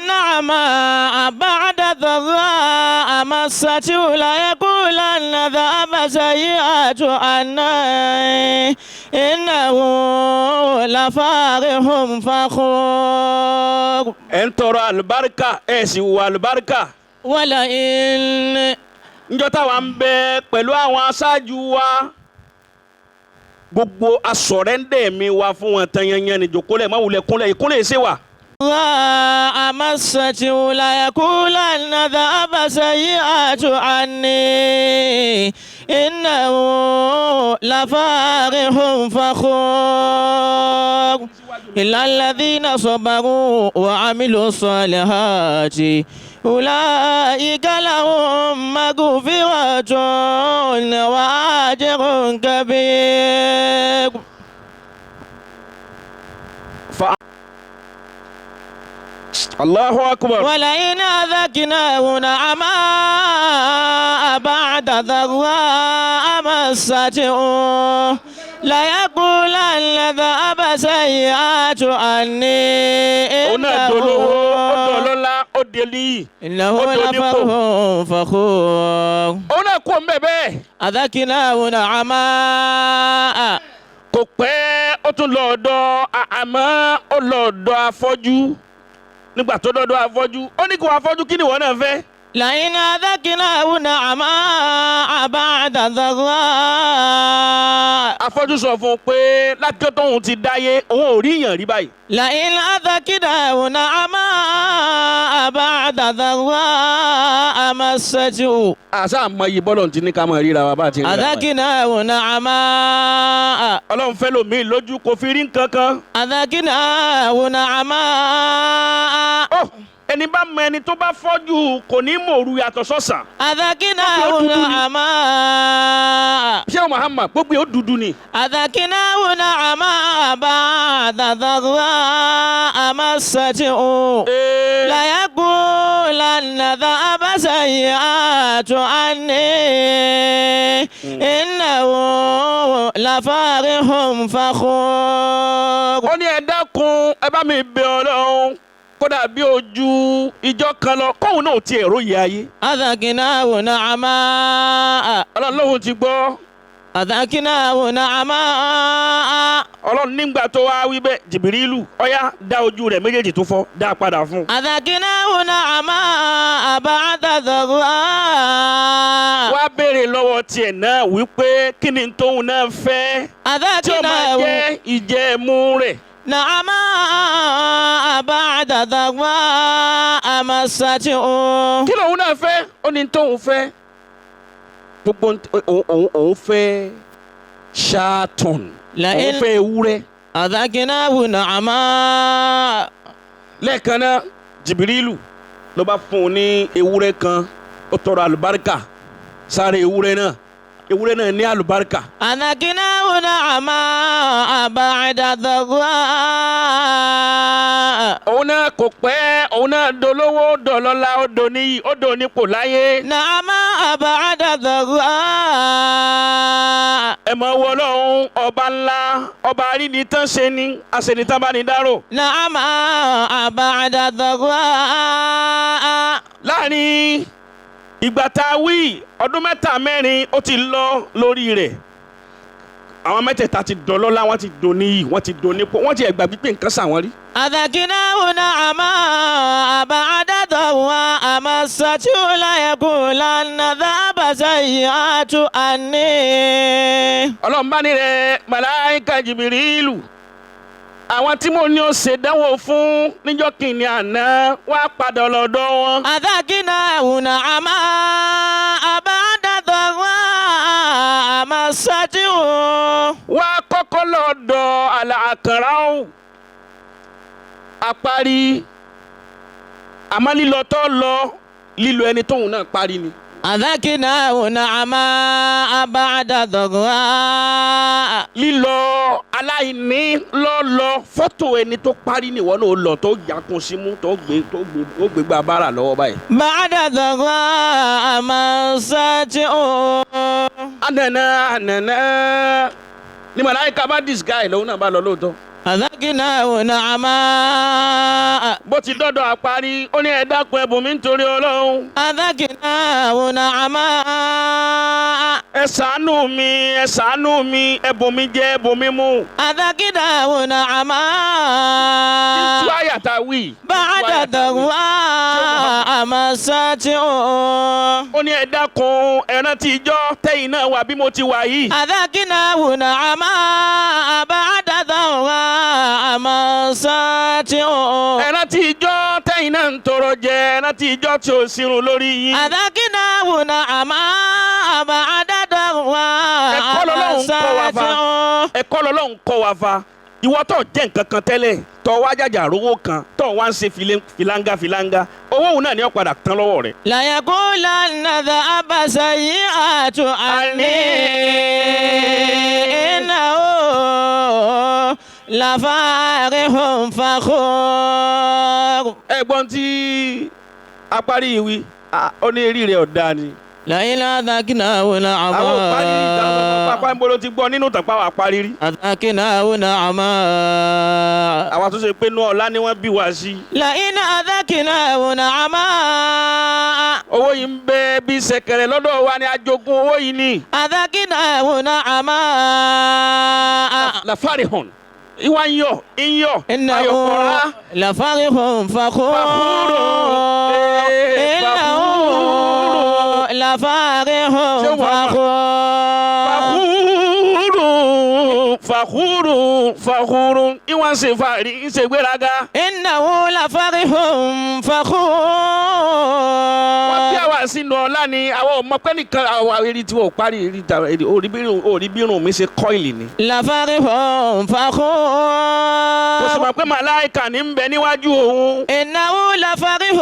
[SPEAKER 4] نعماء بعد ضراء مسته ليقولن ذهب سيئات عنا إنه لفرح فخور.
[SPEAKER 1] Ẹ ń tọrọ àlùbáríkà, ẹ sì wọ àlùbáríkà.
[SPEAKER 4] ولئن
[SPEAKER 1] Njọ́ táwa ń bẹ pẹ̀lú àwọn aṣáájú wa, gbogbo asọ̀rẹ́ndẹ̀ mi wa fún wọn tán yanyan ni jòkólẹ̀ má wulẹ̀ kúnlẹ̀ ìkúnlẹ̀ ṣe wà.
[SPEAKER 4] ضراء مسته ليقولن ذهب سيئات عني إنه لفرح فخور إلا الذين صبروا وعملوا الصالحات أولئك لهم مغفرة وأجر كبير.
[SPEAKER 1] Allahu akbar.
[SPEAKER 4] ولئن أذقناه نعماء بعد ضراء مسته ليقولن ذهب سيئات عني
[SPEAKER 1] Òun náà dolówó, ó dọlọ́lá, ó délí.
[SPEAKER 4] إنه
[SPEAKER 1] ó donípò.
[SPEAKER 4] لفرح فخور.
[SPEAKER 1] Òun náà kú òun bẹ́ẹ̀ bẹ́ẹ̀.
[SPEAKER 4] أذقناه نعماء
[SPEAKER 1] Kò pẹ́ ó tún lọ ọ̀dọ̀ àmọ́ ó lọ ọ̀dọ̀ afọ́jú. Nígbà tó dọ́dọ̀ afọ́jú, ó ní kí wọ́n afọ́jú kí ni ìwọ náà fẹ́?
[SPEAKER 4] لئن أذقناه نعماء بعد ضراء
[SPEAKER 1] Afọ́jú sọ fún un pé látijọ́ tóun ti dáyé òun ò rí èèyàn rí báyìí.
[SPEAKER 4] لئن أذقناه نعماء بعد ضراء مسته
[SPEAKER 1] Àṣà àmọ́ iye bọ́lọ̀ ti ní ká máa ríra wa bá ti ríra wa.
[SPEAKER 4] أذقناه نعماء
[SPEAKER 1] Ọlọ́run fẹ́ lòmíì lójú kò fi rí nǹkan kan.
[SPEAKER 4] أذقناه نعماء
[SPEAKER 1] Ó Ẹni bá mọ ẹni tó bá fọ́jú kò ní mòru yàtọ̀ sọ́sàn.
[SPEAKER 4] أذقناه نعماء
[SPEAKER 1] Ṣé Muhammad gbogbo yóò dúdú ni.
[SPEAKER 4] أذقناه نعماء بعد ضراء مسته ليقولن ذهب سيئات عني إنه لفرح فخور.
[SPEAKER 1] Ó ní ẹ dákun, ẹ bá mi bẹ̀ Ọlọ́run kódà bí ojú ìjọ kan lọ kóun náà ti èrò yẹ ayé.
[SPEAKER 4] أذقناه نعماء
[SPEAKER 1] Ọlọ́run lóhun ti gbọ́.
[SPEAKER 4] أذقناه نعماء
[SPEAKER 1] Ọlọ́run nígbà tó wá wí bẹ́ẹ̀, Jìbìrìlù ọ̀yá dá ojú rẹ̀ méjèèjì tó fọ́ dá a padà fún un.
[SPEAKER 4] أذقناه نعماء بعد ضراء
[SPEAKER 1] Wá béèrè lọ́wọ́ tiẹ̀ náà wípé kí ni tóun náà fẹ́ tí ó máa
[SPEAKER 4] أذقناه
[SPEAKER 1] jẹ́ ìjẹ́mú rẹ̀.
[SPEAKER 4] نعماء بعد ضراء مسته
[SPEAKER 1] Kí lòun náà fẹ́? Ó ní tóun fẹ́ gbogbo òun fẹ́ ṣáàtùn, òun
[SPEAKER 4] لئن
[SPEAKER 1] fẹ́ ewúrẹ́.
[SPEAKER 4] أذقناه نعماء
[SPEAKER 1] Lẹ́ẹ̀kan náà Jìbìrìlù ló bá fún un ní ewúrẹ́ kan, ó tọrọ àlùbáríkà sáré ewúrẹ́ náà, ewúrẹ́ náà ní àlùbáríkà.
[SPEAKER 4] أذقناه نعماء بعد ضراء
[SPEAKER 1] Òun náà kò pẹ́, òun náà dolówó dọ̀lọ́lá, ó doníyì, ó donípò láyé.
[SPEAKER 4] نعماء بعد ضراء
[SPEAKER 1] Ẹ mọ̀ wọ Ọlọ́run ọba ńlá, ọba arínitán ṣe ni aṣenitán bá ní dárò.
[SPEAKER 4] نعماء بعد ضراء
[SPEAKER 1] Láàrin ìgbà tá a wí ọdún mẹ́ta mẹ́rin ó ti lọ lórí rẹ̀, àwọn mẹ́tẹ̀ẹ̀ta ti dọlọ́lá, wọ́n ti doníyì, wọ́n ti donípò, wọ́n ti ẹ̀gbà gbígbé nǹkan sàwọn rí.
[SPEAKER 4] أذقناه نعماء بعد ضراء مسته ليقولن ذهب سيئات عني
[SPEAKER 1] Ọlọ́run bá ní rẹ̀ màláíkà Jìbìrìlù, àwọn tí mo ní ó ṣèdánwò fún níjọ́ kìíní àná wá padà lọ́dọ̀ wọn.
[SPEAKER 4] أذقناه نعماء بعد ضراء مسته
[SPEAKER 1] Wá kọ́kọ́ lọ́dọ̀ àlàkàrà àparí, àmọ́ lílọ tó lọ lílọ ẹni tóun náà parí ni.
[SPEAKER 4] أذقناه نعماء بعد ضراء
[SPEAKER 1] Lílọ aláìní lọ́lọ́ fọ́tò ẹni tó parí nìwọ náà lọ tó yakun símú tó gbé tó gbé tó gbé gba bára lọ́wọ́ báyìí.
[SPEAKER 4] بعد ضراء مسته
[SPEAKER 1] Ànànà ànànà ni màláíkà bá disguise lòun náà bá lọ lóòótọ́.
[SPEAKER 4] أذقناه نعماء
[SPEAKER 1] Bó ti dọ́dọ̀ àparí, ó ní ẹ dákun ẹ̀bùn mi nítorí Ọlọ́run.
[SPEAKER 4] أذقناه نعماء
[SPEAKER 1] Ẹ ṣàánú mi, ẹ ṣàánú mi, ẹ̀bùn mi jẹ, ẹ̀bùn mi mú.
[SPEAKER 4] أذقناه نعماء
[SPEAKER 1] Tú àyà tá a wí.
[SPEAKER 4] بعد ضراء مسته
[SPEAKER 1] Ó ní ẹ dákun, ẹ rántí ijọ́ tẹ́yìn náà wà bí mo ti wà yìí.
[SPEAKER 4] أذقناه نعماء بعد ضراء مسته
[SPEAKER 1] Ẹ rántí ijọ́ tẹ́yìn náà ń tọrọ jẹ, ẹ rántí ijọ́ tí ò sírun lórí yín.
[SPEAKER 4] أذقناه نعماء بعد ضراء
[SPEAKER 1] Ẹ̀kọ́ lọ́lọ́run kọ́ wa fa.
[SPEAKER 4] مسته
[SPEAKER 1] Ẹ̀kọ́ lọ́lọ́run kọ́ wa fa. Ìwọ tó jẹ́ nǹkan kan tẹ́lẹ̀, tó wá jàjà rówó kan, tó wá ń ṣe filanga filanga, owó òun náà ni ó padà tán lọ́wọ́ rẹ̀.
[SPEAKER 4] ليقولن ذهب سيئات عني إنه لفارح فخور.
[SPEAKER 1] Ẹ̀gbọ́n tí apárí ìwí, ó ní eré rẹ̀ ọ̀dà ni.
[SPEAKER 4] لئن أذقناه
[SPEAKER 1] Àwọn ò parí ìtàn
[SPEAKER 4] نعماء
[SPEAKER 1] pápá ń bolo ti gbọ́ nínú ìtàn páwà parí rí.
[SPEAKER 4] أذقناه نعماء
[SPEAKER 1] Àwa tó ṣe pé inú ọlá ni wọ́n bí wa sí.
[SPEAKER 4] لئن أذقناه نعماء
[SPEAKER 1] Owó yìí ń bẹ bí ṣẹ̀kẹ̀rẹ̀ lọ́dọ̀ wa ni, ajogún owó yìí ni.
[SPEAKER 4] أذقناه نعماء
[SPEAKER 1] Lafarihàn ìwà ń yọ̀ ń yọ̀
[SPEAKER 4] إنه
[SPEAKER 1] ayọ̀kọ̀rá.
[SPEAKER 4] لفرح فخور
[SPEAKER 1] فخور. إيه،
[SPEAKER 4] إنه
[SPEAKER 1] فخور.
[SPEAKER 4] لفرح
[SPEAKER 1] شو هو؟
[SPEAKER 4] فخور
[SPEAKER 1] Fàkúrú fàkúrú fàkúrú ìwà ń ṣe fàárí ń ṣe gbéraga.
[SPEAKER 4] إنه لفرح
[SPEAKER 1] Wọ́n bí
[SPEAKER 4] فخور
[SPEAKER 1] àwa wà sínú ọlá ni àwọn ọmọ pẹ́ nìkan àwọn eré tí wọ́n parí orí bírùn mi ṣe kọ́ìlì ni.
[SPEAKER 4] لفرح
[SPEAKER 1] Kò sì
[SPEAKER 4] فخور
[SPEAKER 1] mọ̀ pé màláìkà ní ń bẹ níwájú òun.
[SPEAKER 4] إنه لفرح
[SPEAKER 1] Ń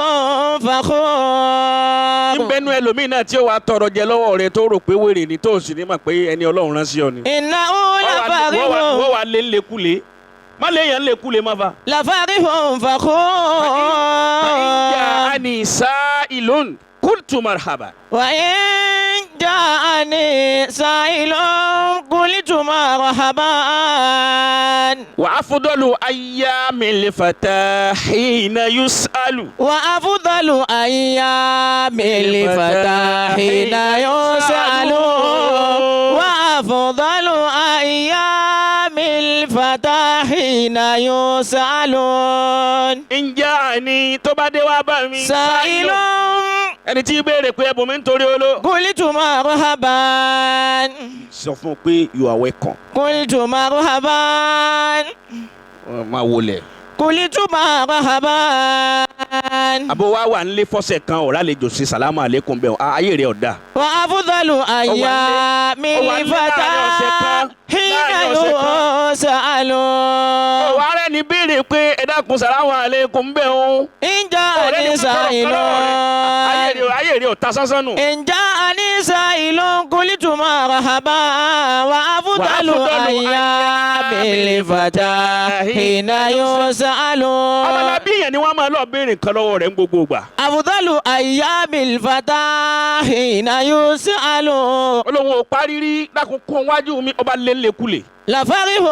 [SPEAKER 4] فخور
[SPEAKER 1] bẹnu ẹlòmíì náà tí ó wàá tọrọ jẹ lọ́wọ́ rẹ tó rò pé wèrè ni tó sì ní mọ̀ pé ẹni Ọlọ́run rán sí ọ ni.
[SPEAKER 4] إنه
[SPEAKER 1] Wọ́n
[SPEAKER 4] لفرح
[SPEAKER 1] wà lé ńlẹ̀kulè má lè yàn ńlẹ̀kulè má fa.
[SPEAKER 4] لفرح فخور
[SPEAKER 1] Ìjà àní sa'ilun qultu marhaba.
[SPEAKER 4] وإن جاءني سائل قلت مرحبا
[SPEAKER 1] وأفضل أيام الفتى حين يسأل
[SPEAKER 4] وأفضل أيام الفتى حين يسأل وأفضل أيام الفتى حين يسأل
[SPEAKER 1] ǹjẹ́ àní tó bá dé wá bá mi.
[SPEAKER 4] سائل
[SPEAKER 1] ẹni tí béèrè pé ẹbùn mi ń torí oló.
[SPEAKER 4] قلت مرحبا
[SPEAKER 1] Sọ fún un pé you are welcome.
[SPEAKER 4] قلت مرحبا
[SPEAKER 1] Máa wọlé.
[SPEAKER 4] قلت مرحبا
[SPEAKER 1] Àbò wa wà nílé fọ́sẹ̀ kan ọ̀rá lè jòsè sàlámù àlékún bẹ́ẹ̀ ayé rẹ̀ ọ̀dà.
[SPEAKER 4] وأفضل أيام
[SPEAKER 1] ó wà nílé
[SPEAKER 4] الفتى
[SPEAKER 1] láàrin ọ̀sẹ̀ kan,
[SPEAKER 4] حين
[SPEAKER 1] láàrin ọ̀sẹ̀ kan.
[SPEAKER 4] يسأل
[SPEAKER 1] Ọ̀wọ́ ara ẹni béèrè pé ẹ dákun sàlámù àlékún bẹ́ẹ̀ o.
[SPEAKER 4] إن
[SPEAKER 1] Ọ̀rẹ́ ni
[SPEAKER 4] جاءني
[SPEAKER 1] kò tọrọ
[SPEAKER 4] سائل
[SPEAKER 1] kan lọ́wọ́ rẹ̀. Ayé rẹ̀ ọ̀ta sánsán nù.
[SPEAKER 4] إن جاءني سائل قلت مرحبا وأفضل
[SPEAKER 1] وأفضل
[SPEAKER 4] أيام الفتى حين يسأل
[SPEAKER 1] Ọmọlábí yẹn ni wọ́n máa lọ béèrè nǹkan lọ́wọ́ rẹ̀ ń gbogbo ìgbà.
[SPEAKER 4] أفضل أيام الفتى حين يسأل
[SPEAKER 1] Olóhùn ò parí rí dákun kún wájú mi ọba lélẹ̀kulè.
[SPEAKER 4] لفرح
[SPEAKER 1] Bó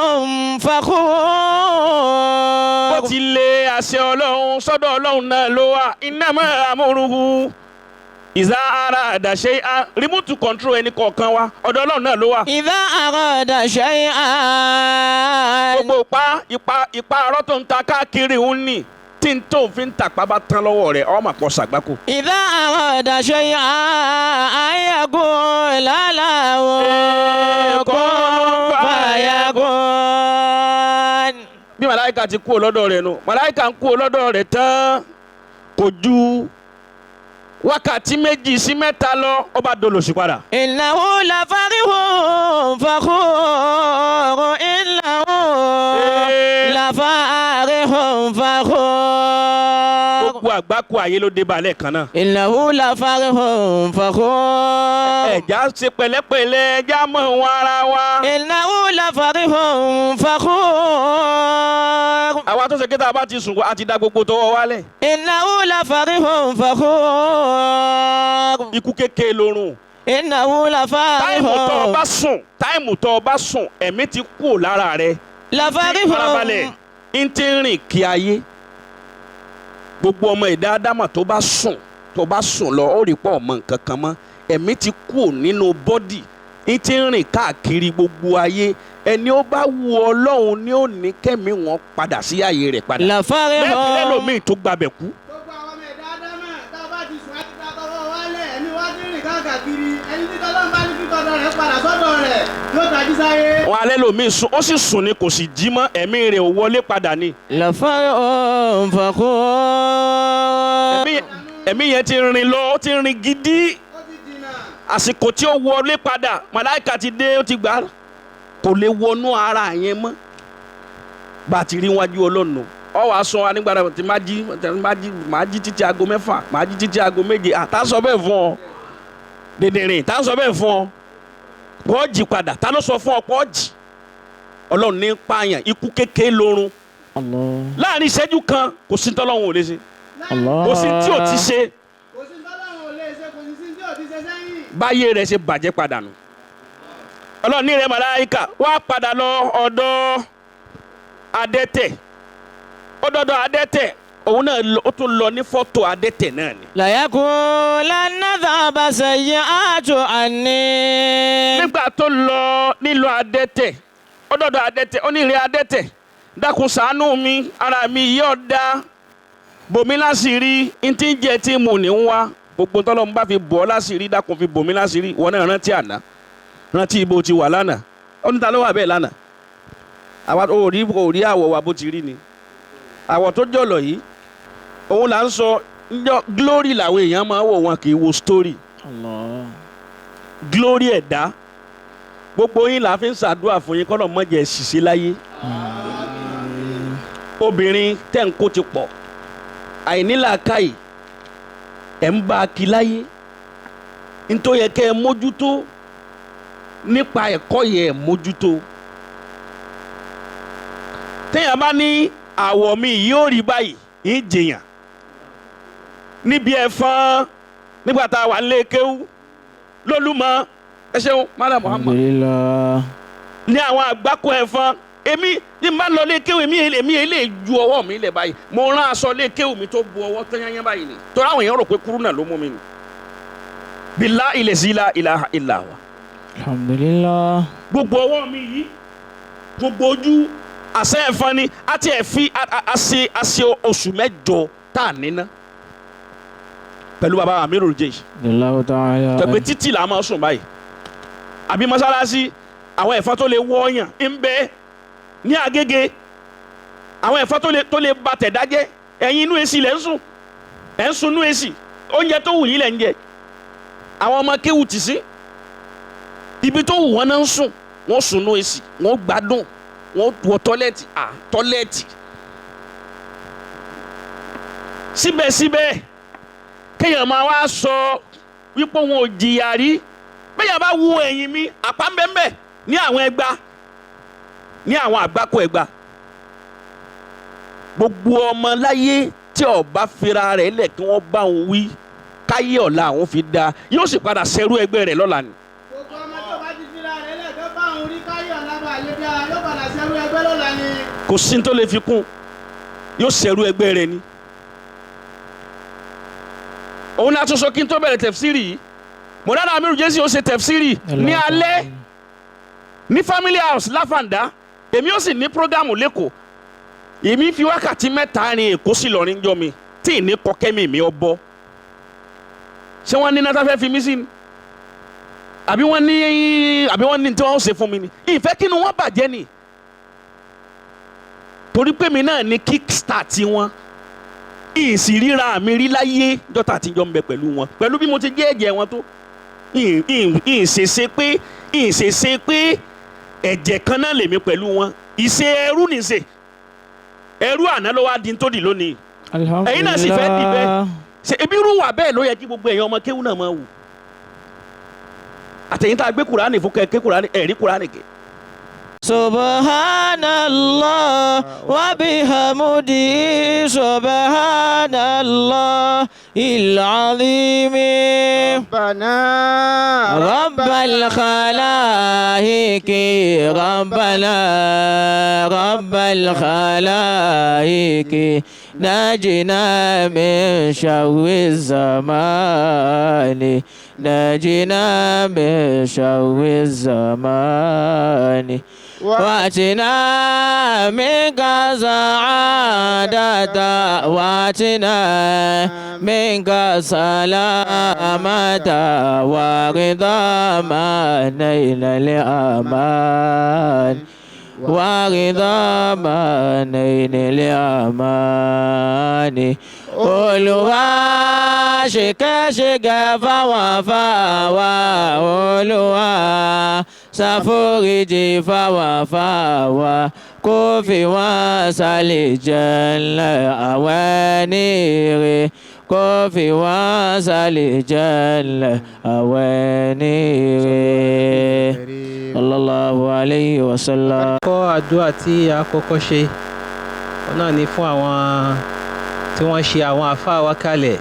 [SPEAKER 4] فخور
[SPEAKER 1] ti lé àṣẹ Ọlọ́run sọ́dọ̀ Ọlọ́run náà ló wà innama amruhu ìzá ara àdàṣe remote control ẹni kọ̀ọ̀kan wa ọ̀dọ̀ Ọlọ́run náà ló wà.
[SPEAKER 4] إذا أراد شيئا
[SPEAKER 1] Gbogbo ipa arọ́ tó ń ta káàkiri ń nì tí n tó fi ń tàpá bá tán lọ́wọ́ rẹ̀ ọmọ àpọ̀ ṣàgbákò.
[SPEAKER 4] إذا أراد شيئا أن يقول له كن فيكون
[SPEAKER 1] Bí màláìka ti kú lọ́dọ̀ rẹ̀ nu màláìka ń kú lọ́dọ̀ rẹ̀ tán kò ju wákàtí 2 sí 3 lọ ó bá dolòṣì padà.
[SPEAKER 4] إنه لفرح فخور إنه لفرح فخور
[SPEAKER 1] Gbogbo àgbákò ayé ló dé balẹ̀ kan náà.
[SPEAKER 4] إنه لفرح فخور
[SPEAKER 1] Ẹ̀já ṣe pẹ̀lẹ́pẹ̀lẹ́ ẹ̀já mọ̀ wọn ara wa.
[SPEAKER 4] إنه لفرح فخور
[SPEAKER 1] Àwa tó ṣe kí tá a bá ti sùn a ti da gbogbo tọwọ́ wálẹ̀.
[SPEAKER 4] إنه لفرح فخور
[SPEAKER 1] Ikú kékeré lorun.
[SPEAKER 4] إنه لفرح
[SPEAKER 1] Táìmù tó o bá sùn táìmù tó o bá sùn ẹ̀mí ti kú lára rẹ̀.
[SPEAKER 4] لفرح
[SPEAKER 1] Farabalẹ̀ ń ti rìn kí ayé. Gbogbo ọmọ ẹ̀dá Ádámà tó bá sùn lọ ó rí pọ̀ ọmọ nǹkan kan mọ́. Ẹ̀mí ti kú nínú bọ́dì ń ti rìn káàkiri gbogbo ayé. Ẹni ó bá wu Ọlọ́run ni ó ní kẹ́mi wọn padà sí ààyè rẹ̀ padà.
[SPEAKER 4] لفرح
[SPEAKER 1] Bẹ́ẹ̀ lẹ́lòmíì tó gbabẹ̀ kú.
[SPEAKER 3] Gbogbo àwọn ọmọ ẹ̀dá Ádámà tá a bá ti sùn àti ta tọwọ́ wálẹ̀ ẹ̀mí wá ti rìn káàkiri ẹni tí tọ́lọ́run bá ní kí tọ́dọ̀ rẹ̀ padà sọ́dọ̀ rẹ̀ yóò tají sáyé.
[SPEAKER 1] Wọn alẹ́ lòmíì sùn ó sì sùn ni kò sì jí mọ́ ẹ̀mí rẹ̀ ò wọlé padà ni.
[SPEAKER 4] لفرح فخور
[SPEAKER 1] Ẹ̀mí yẹn ti rìn lọ ó ti rìn gidi
[SPEAKER 3] Ó ti jìnnà.
[SPEAKER 1] àsìkò tí ó wọlé padà màláìka ti dé ó ti gbà á kò lè wọnú ara yẹn mọ́ bá a ti rí wájú Ọlọ́run ọ wàá sọ wa nígbà tí má jí má jí títí aago 6 má jí títí aago 7 àtà sọ bẹ́ẹ̀ fún ọ dèdèrìn tá sọ bẹ́ẹ̀ fún ọ pọ́ jì padà tá ló sọ fún ọ pọ́ jì Ọlọ́run ní pààyàn ikú kékeré lórun
[SPEAKER 4] الله
[SPEAKER 1] láàrin ìṣẹ́jú kan kò sí tọ́lọ́run ò lè ṣe
[SPEAKER 4] الله
[SPEAKER 1] kò sí tí ò ti ṣe
[SPEAKER 3] Kò sí tọ́lọ́run ò lè ṣe kò sí sí tí ò ti ṣe sẹ́yìn.
[SPEAKER 1] báyé rẹ̀ ṣe bàjẹ́ padà nù. Ọlọ́run ní rẹ̀ màláìka wá padà lọ ọ̀dọ̀ adẹ́tẹ̀ ọ̀dọ̀dọ̀ adẹ́tẹ̀ òun náà ó tún lọ ní fọ́tò adẹ́tẹ̀ náà ni.
[SPEAKER 4] ليقولن ذهب سيئات عني
[SPEAKER 1] Nígbà tó lọ nílò adẹ́tẹ̀ ọ̀dọ̀dọ̀ adẹ́tẹ̀ ó ní ìrẹ́ adẹ́tẹ̀ dákun ṣàánú mi ara mi yìí ọ̀dà bòmí láṣìírí n tí ń jẹ tí mo ní ń wá gbogbo tọ́lọ́mù bá fi bọ̀ ọ́ láṣìírí dákun fi bòmí láṣìírí wọn náà rántí àná rántí ibo ti wà lánàá ó ní ta ló wà bẹ́ẹ̀ lánàá àwa ò rí àwọ̀ wa bó ti rí ni àwọ̀ tó jọ̀lọ̀ yìí òun là ń sọ Njọ́ glory làwọn èèyàn máa wò, wọn kì í wo story.
[SPEAKER 4] Allah.
[SPEAKER 1] Glory ẹ̀dá. Gbogbo yín là fi ń ṣàdúrà fún yín kọ́nà mọ́jẹ̀ ṣìṣe láyé. Obìnrin tẹ̀ ń kó ti pọ̀, àìnílàákàyè ẹ̀ ń bá a kí láyé. Nítorí yẹ kẹ́ ẹ mójútó nípa ẹ̀kọ́ yẹ ẹ mójútó. Téèyàn bá ní àwọ̀ mi yóò rí báyìí, ń jìyàn níbi ẹ̀fọn nígbà tá a wà nílé kéwú lólùmọ̀. Ẹ ṣeun Malam Muhammad.
[SPEAKER 4] Alhamdulillah.
[SPEAKER 1] Ní àwọn àgbákò ẹ̀fọn, èmi ní bá lọ lé kéwú, èmi lè ju ọwọ́ mi lẹ̀ báyìí. Mo rán aṣọ lé kéwú mi tó bu ọwọ́ tán yányán báyìí ni, torí àwọn èèyàn rò pé kúrú náà ló mú mi ni. Billahi lazi la ilaha illa huwa.
[SPEAKER 4] Alhamdulillah.
[SPEAKER 1] Gbogbo ọwọ́ mi yìí, gbogbo ojú àṣẹ ẹ̀fọn ni. A ti ẹ̀ fi àṣe oṣù 8 tá a níná pẹ̀lú baba Amirul Jaysh.
[SPEAKER 4] Allahu ta'ala.
[SPEAKER 1] Tẹ̀pẹ́ títì là máa sùn báyìí àbí mọ́sálásí. Àwọn ẹ̀fọn tó lè wọ́ọ̀yàn ń bẹ ní Agége, àwọn ẹ̀fọn tó lè ba tẹ̀dá jẹ́. Ẹ̀yin inú èsì lẹ̀ ń sùn, ẹ̀ ń sun inú èsì, oúnjẹ tó wù yín lẹ̀ ń jẹ. Àwọn ọmọ kéwù tì sí ibi tó wù wọ́n náà ń sùn, wọ́n sùn inú èsì, wọ́n gbádùn, wọ́n wọ tọ́lẹ̀tì tọ́lẹ̀tì. Síbẹ̀síbẹ̀ kéèyàn máa wá sọ wípé òun ò jìyà rí. Bẹ́ẹ̀ bá wo ẹ̀yìn mi, àpá ń bẹ́ẹ̀ ní àwọn ẹgba, ní àwọn àgbákò ẹgba. Gbogbo ọmọ láyé tí ó bá fira rẹ̀ lẹ̀ kí wọ́n bá òun wí káyé ọ̀la àwọn fi da, yóò sì padà ṣerú ẹgbẹ́ rẹ̀ lọ́la ni.
[SPEAKER 3] Gbogbo ọmọ tó bá ti fira rẹ̀ lẹ̀ tó bá òun rí káyé ọ̀la bá lè dáa, yóò padà ṣerú ẹgbẹ́ lọ́la ni.
[SPEAKER 1] Kò sí ní tó lè fi kún, yóò ṣerú ẹgbẹ́ rẹ̀ ni. Òun náà tún sọ kí n tó bẹ̀rẹ̀ tẹ̀fsírì yìí. Mọ̀lánà Amirul Jaysh ó ṣe tẹ̀fsírì ní alẹ́ ní family house láfàǹdá. Èmi ó sì ní prógámù lẹ́kọ̀ọ́. Èmi fi wákàtí 3 rin Èkó sí Ìlọrin jọ mi tí ì ní kọ́kẹ́mì mi ọ bọ́. Ṣé wọ́n ní náà fẹ́ fi mí sí ni? Àbí wọ́n ní tí wọ́n ṣe fún mi ni? Ìfẹ́ kí ni wọ́n bàjẹ́ ni? Torí pé mi náà ní kick start wọn. Ìsìríra mi rí láyé dọ́tà àtijọ́ ń bẹ pẹ̀lú wọn, pẹ̀lú bí mo ti jẹ́ ẹ̀jẹ̀ wọn tó. Ìṣèṣe pé ẹ̀jẹ̀ kan náà lèmi pẹ̀lú wọn. Ìṣe ẹrú nìṣe ẹrú àná ló wá di tó di lónìí. Ẹ̀yin náà sì fẹ́ di bẹ́ẹ̀. Ṣe ebi irú wà bẹ́ẹ̀ ló yẹ kí gbogbo ẹ̀yin ọmọ kéwú náà máa wù. Àtẹ̀yìn tá a gbé Kùránì fún kẹ́kẹ́ Kùránì ẹ̀rí Kùránì kẹ́.
[SPEAKER 4] Subhanallah wa bihamdihi subhanallah il-azim.
[SPEAKER 3] Rabbana
[SPEAKER 4] Rabbal khalaiki Rabbana Rabbal khalaiki najina min sharri zamani najina min sharri zamani واتنا منك سعادة واتنا منك سلامة ورضا ما نيل الأمان ورضا ما نيل الأمان. Olúwa ṣìkẹ́ṣìkẹ́ fáwọn fáwa, Olúwa ṣàforíjì fáwọn fáwa, kó fi wọ́n sálẹ̀ jẹ́lẹ̀ àwọn ẹni rè, kó fi wọ́n sálẹ̀ jẹ́lẹ̀ àwọn ẹni rè. Sallallahu alayhi wa sallam.
[SPEAKER 5] Kọ́ àdúrà tí a kọ́kọ́ ṣe náà ni fún àwọn tí wọ́n ṣe àwọn àfáà wa kalẹ̀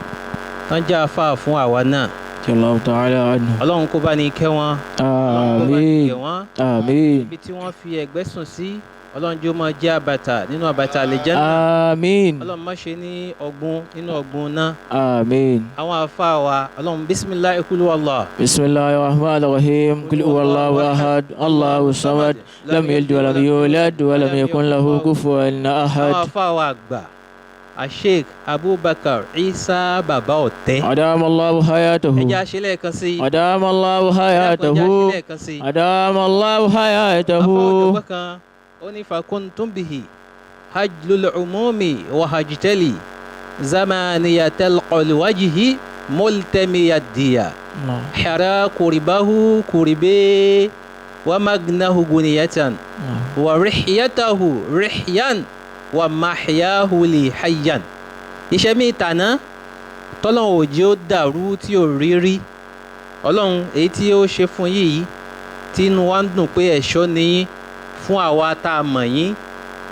[SPEAKER 5] tán jẹ́ àfáà fún àwa náà.
[SPEAKER 4] Allahu ta'ala anhu.
[SPEAKER 5] Ọlọ́run kó bá ní kẹ́ wọn. Ọlọ́run kó bá ní kẹ́ wọn.
[SPEAKER 4] Àmín.
[SPEAKER 5] Ibi tí wọ́n fi ẹ̀gbẹ́ sùn sí, Ọlọ́run jọ̀ọ́ máa jẹ́ àbàtà nínú àbàtà àlìjánnà.
[SPEAKER 4] Àmín.
[SPEAKER 5] Ọlọ́run má ṣe ní ọ̀gbun nínú ọ̀gbun náà.
[SPEAKER 4] Àmín.
[SPEAKER 5] Àwọn àfáà wa, Ọlọ́run bisimilahi kúlú Allah.
[SPEAKER 4] Bismillahir rahmanir rahim. Kul huwallahu ahad. Allahu samad. Lam yalid wa lam yulad wa lam yakun lahu kufuwan ahad.
[SPEAKER 5] Àwọn àfáà wa àgbà, Sheikh Abubakar Isa Baba Ọ̀tẹ́.
[SPEAKER 4] Adamallahu hayatahu.
[SPEAKER 5] Ẹ jẹ́ a ṣe lẹ́ẹ̀kan sí i.
[SPEAKER 4] Adamallahu hayatahu. Adamallahu hayatahu.
[SPEAKER 5] Afọ́ òjògbọ́n kan, ó ní fakuntum bihi hajlul umumi wa hajtali zamaniya talqal wajhi multamiya diya hara kuribahu kuribe wa magnahu guniyatan wa rihiyatahu rihyan wa mahyahu li hayyan. Iṣẹ́ mi tàná tọ́lọ́run ò jẹ́ ó dàrú tí ò rí rí ọlọ́run èyí tí ó ṣe fún yìí tí inú wa ń dùn pé ẹ̀ṣọ́ ni yín fún àwa tá a mọ̀ yín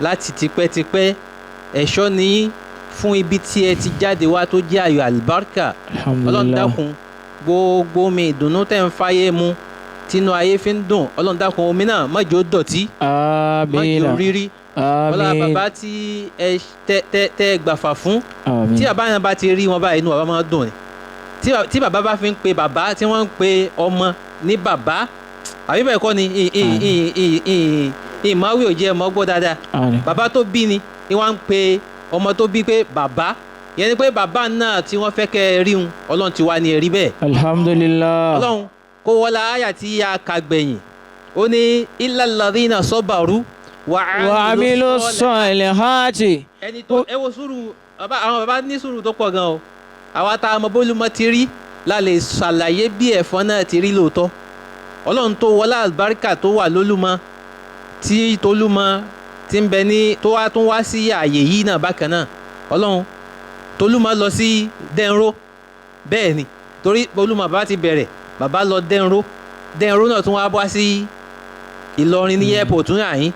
[SPEAKER 5] láti tipẹ́tipẹ́ ẹ̀ṣọ́ ni yín fún ibi tí ẹ ti jáde wá tó jẹ́ ayọ̀ àlùbáríkà. Ọlọ́run dákun gbogbo omi ìdùnnú tẹ̀ ń fáyé mu tínú ayé fi ń dùn ọlọ́run dákun omi náà má jẹ́ ó dọ̀tí má jẹ́ ó rírí. Ọlá bàbá tí ẹ tẹ gbàfà fún tí bàbá yẹn bá ti rí wọn báyìí inú bàbá máa dùn ni tí bàbá bá fi ń pe bàbá tí wọ́n ń pe ọmọ ní bàbá àbí bẹ́ẹ̀ kọ́ ni ìmọ̀wé ò jẹ́ ọmọ gbọ́ dáadáa. Bàbá tó bí ni wọ́n ń pe ọmọ tó bí pé bàbá yẹn ni pé bàbá náà tí wọ́n fẹ́ kẹ́ ẹ rí un ọlọ́run ti wá ní ẹ rí bẹ́ẹ̀.
[SPEAKER 4] Alhamdulillah.
[SPEAKER 5] Ọlọ́run kó wọlá àyà tí a kà gbẹ̀yìn ó ní illal ladhina sabaru wa
[SPEAKER 4] amilu salihati.
[SPEAKER 5] Ẹni tó ẹ wo sùúrù àwọn bàbá ní sùúrù tó pọ̀ gan o. Àwa tá a mọ bólúmọ ti rí la lè ṣàlàyé bí ẹ̀fọn náà ti rí lóòótọ́. Ọlọ́run tó wọlá àlùbáríkà tó wà lólúmọ tí tolúmọ ti ń bẹ ní tó wá tún wá sí ààyè yìí náà bákan náà. Ọlọ́run tolúmọ lọ sí dẹ́nró bẹ́ẹ̀ ni torí olúmọ bàbá ti bẹ̀rẹ̀ bàbá lọ dẹ́nró dẹ́nró náà tún wá wá sí Ìlọrin ní airport tún àyín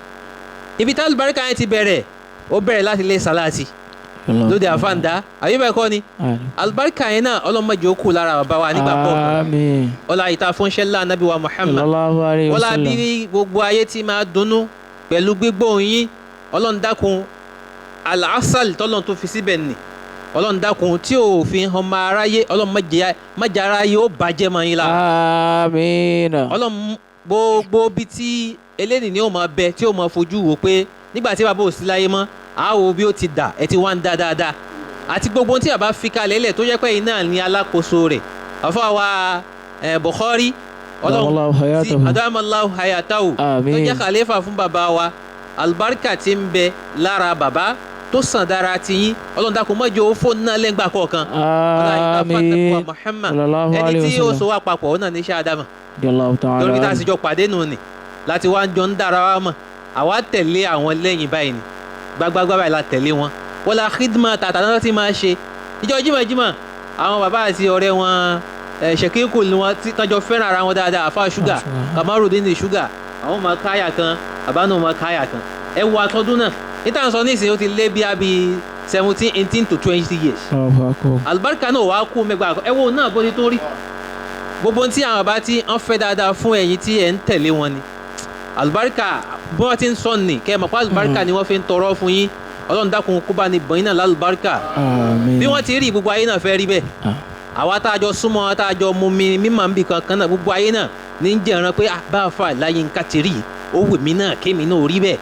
[SPEAKER 5] ibi tá àlùbáríkà yẹn ti bẹ̀rẹ̀ ó bẹ̀rẹ̀ láti ilé sàláàtì lóde àfáǹdá àbí bẹ́ẹ̀ kọ́ ni àlùbáríkà yẹn náà ọlọ́mọdé ó kù lára bàbá wa nígbà kọ̀ọ̀kan. Ọlá ìta fúnṣẹ́ ńlá Ànábì wa Muhammad ọlá bí gbogbo ayé ti máa dunnú pẹ̀lú gbígbóhùn yín. Ọlọ́run dákun àlàásàl tọ́lọ́run tó fi síbẹ̀ nì ọlọ́run dákun tí ò fi hàn máa aráyé ọlọ́run má jẹ́ aráyé ó bàjẹ́ mọ́ yín lára.
[SPEAKER 4] Àmín.
[SPEAKER 5] Ọlọ́run gbogbo bí tí eléyìí ni ó máa bẹ tí ó máa fojú wò pé nígbà tí bàbá ò sí láyé mọ́ a wo bí ó ti dà ẹ ti wá ń dá dáadáa àti gbogbo ohun tí bàbá fi kalẹ̀ lẹ̀ tó jẹ́ pé iná ní alákòóso rẹ̀ àfọwọ́ wa Bukhari ọlọ́run tí adamallahu hayatahu tó jẹ́ khalifa fún bàbá wa alibarika tí ń bẹ lára bàbá tó sàn dára ti yín ọlọ́run dákun má jẹ́ ó fóònù náà lẹ́ngbà kọ̀ọ̀kan.
[SPEAKER 4] Àmín.
[SPEAKER 5] Muhammad ẹni tí ó so wá papọ̀ ó náà ní iṣẹ́ Ádámà lórí tá a sì jọ pàdé nù ni láti wá jọ ń dára wa mọ̀ àwa tẹ̀lé àwọn lẹ́yìn báyìí ni gbágbágbá báyìí la tẹ̀lé wọn wọ́n la khidma tàtà náà ti máa ṣe ìjọ jímọ̀jímọ̀ àwọn bàbá àti ọ̀rẹ́ wọn ṣèkíkù ni wọ́n tọ́jọ́ fẹ́ràn ara wọn dáadáa àfa ṣúgà Kamarudin ní ṣúgà àwọn máa káyà kan bàbá náà máa káyà kan ẹ wo àtọ́dún náà níta sọ nísìnyí ó ti lé bí abi 17 18 to 20 years àlùbáríkà náà wàá kú mẹ́gbàá ẹ wo náà bó ti tó rí gbogbo tí àwọn bàbá tí wọ́n fẹ́ dáadáa fún ẹ̀yin tí ẹ̀ ń tẹ̀lé wọn ni àlùbáríkà bí wọ́n ti ń sọ ní kẹ́ ẹ mọ̀ pé àlùbáríkà ni wọ́n fi ń tọrọ fún yín. Ọlọ́run dákun kó bá ní bọ̀yìn náà lálùbáríkà. Bí wọ́n ti rí gbogbo ayé náà fẹ́ rí bẹ́ẹ̀ àwa tá a jọ súnmọ́ tá a jọ mú mi mímọ̀ níbi kankan náà gbogbo ayé náà ní ń jẹ̀ràn pé bá a fà láyé nǹka ti rí ó wù mí náà kémi náà rí bẹ́ẹ̀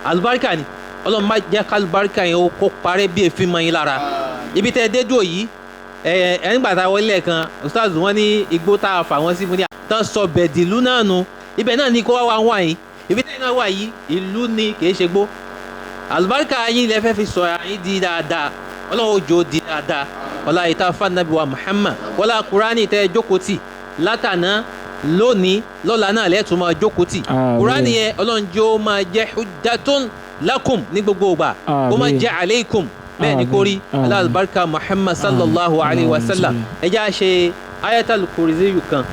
[SPEAKER 5] àlùbáríkà ni. Ọlọ́run má jẹ́ kálùbáríkà yẹn ó kó parẹ́ bí èéfín mọ́ yín lára. Ibi tẹ́ ẹ dé dúró yìí ẹ ẹ nígbà tá a wọlé kan ustaz wọn ní igbó tá a fà wọn sí fún ní tán sọ bẹ̀dìlú náà nu ibẹ̀ náà ni kó wá wá yín ibi tẹ́yìn náà wà yìí ìlú ni kì í ṣe gbó. Àlùbáríkà yín lẹ fẹ́ fi sọ yín di dáadáa ọlọ́run ó jò di dáadáa ọlá ìta fanabi wa Muhammad wọlá kúránì tẹ́ jókòó tì látàná lónìí lọ́la náà lẹ́tùn máa jókòó tì kúránì yẹn ọlọ́run jẹ́ ó máa jẹ́ hujjatun lakum ní gbogbo ìgbà kó máa jẹ́ aleikum bẹ́ẹ̀ ni kórí alálùbáríkà Muhammad sallallahu alayhi wa sallam. Ẹ já ṣe ayatul kursiyu kan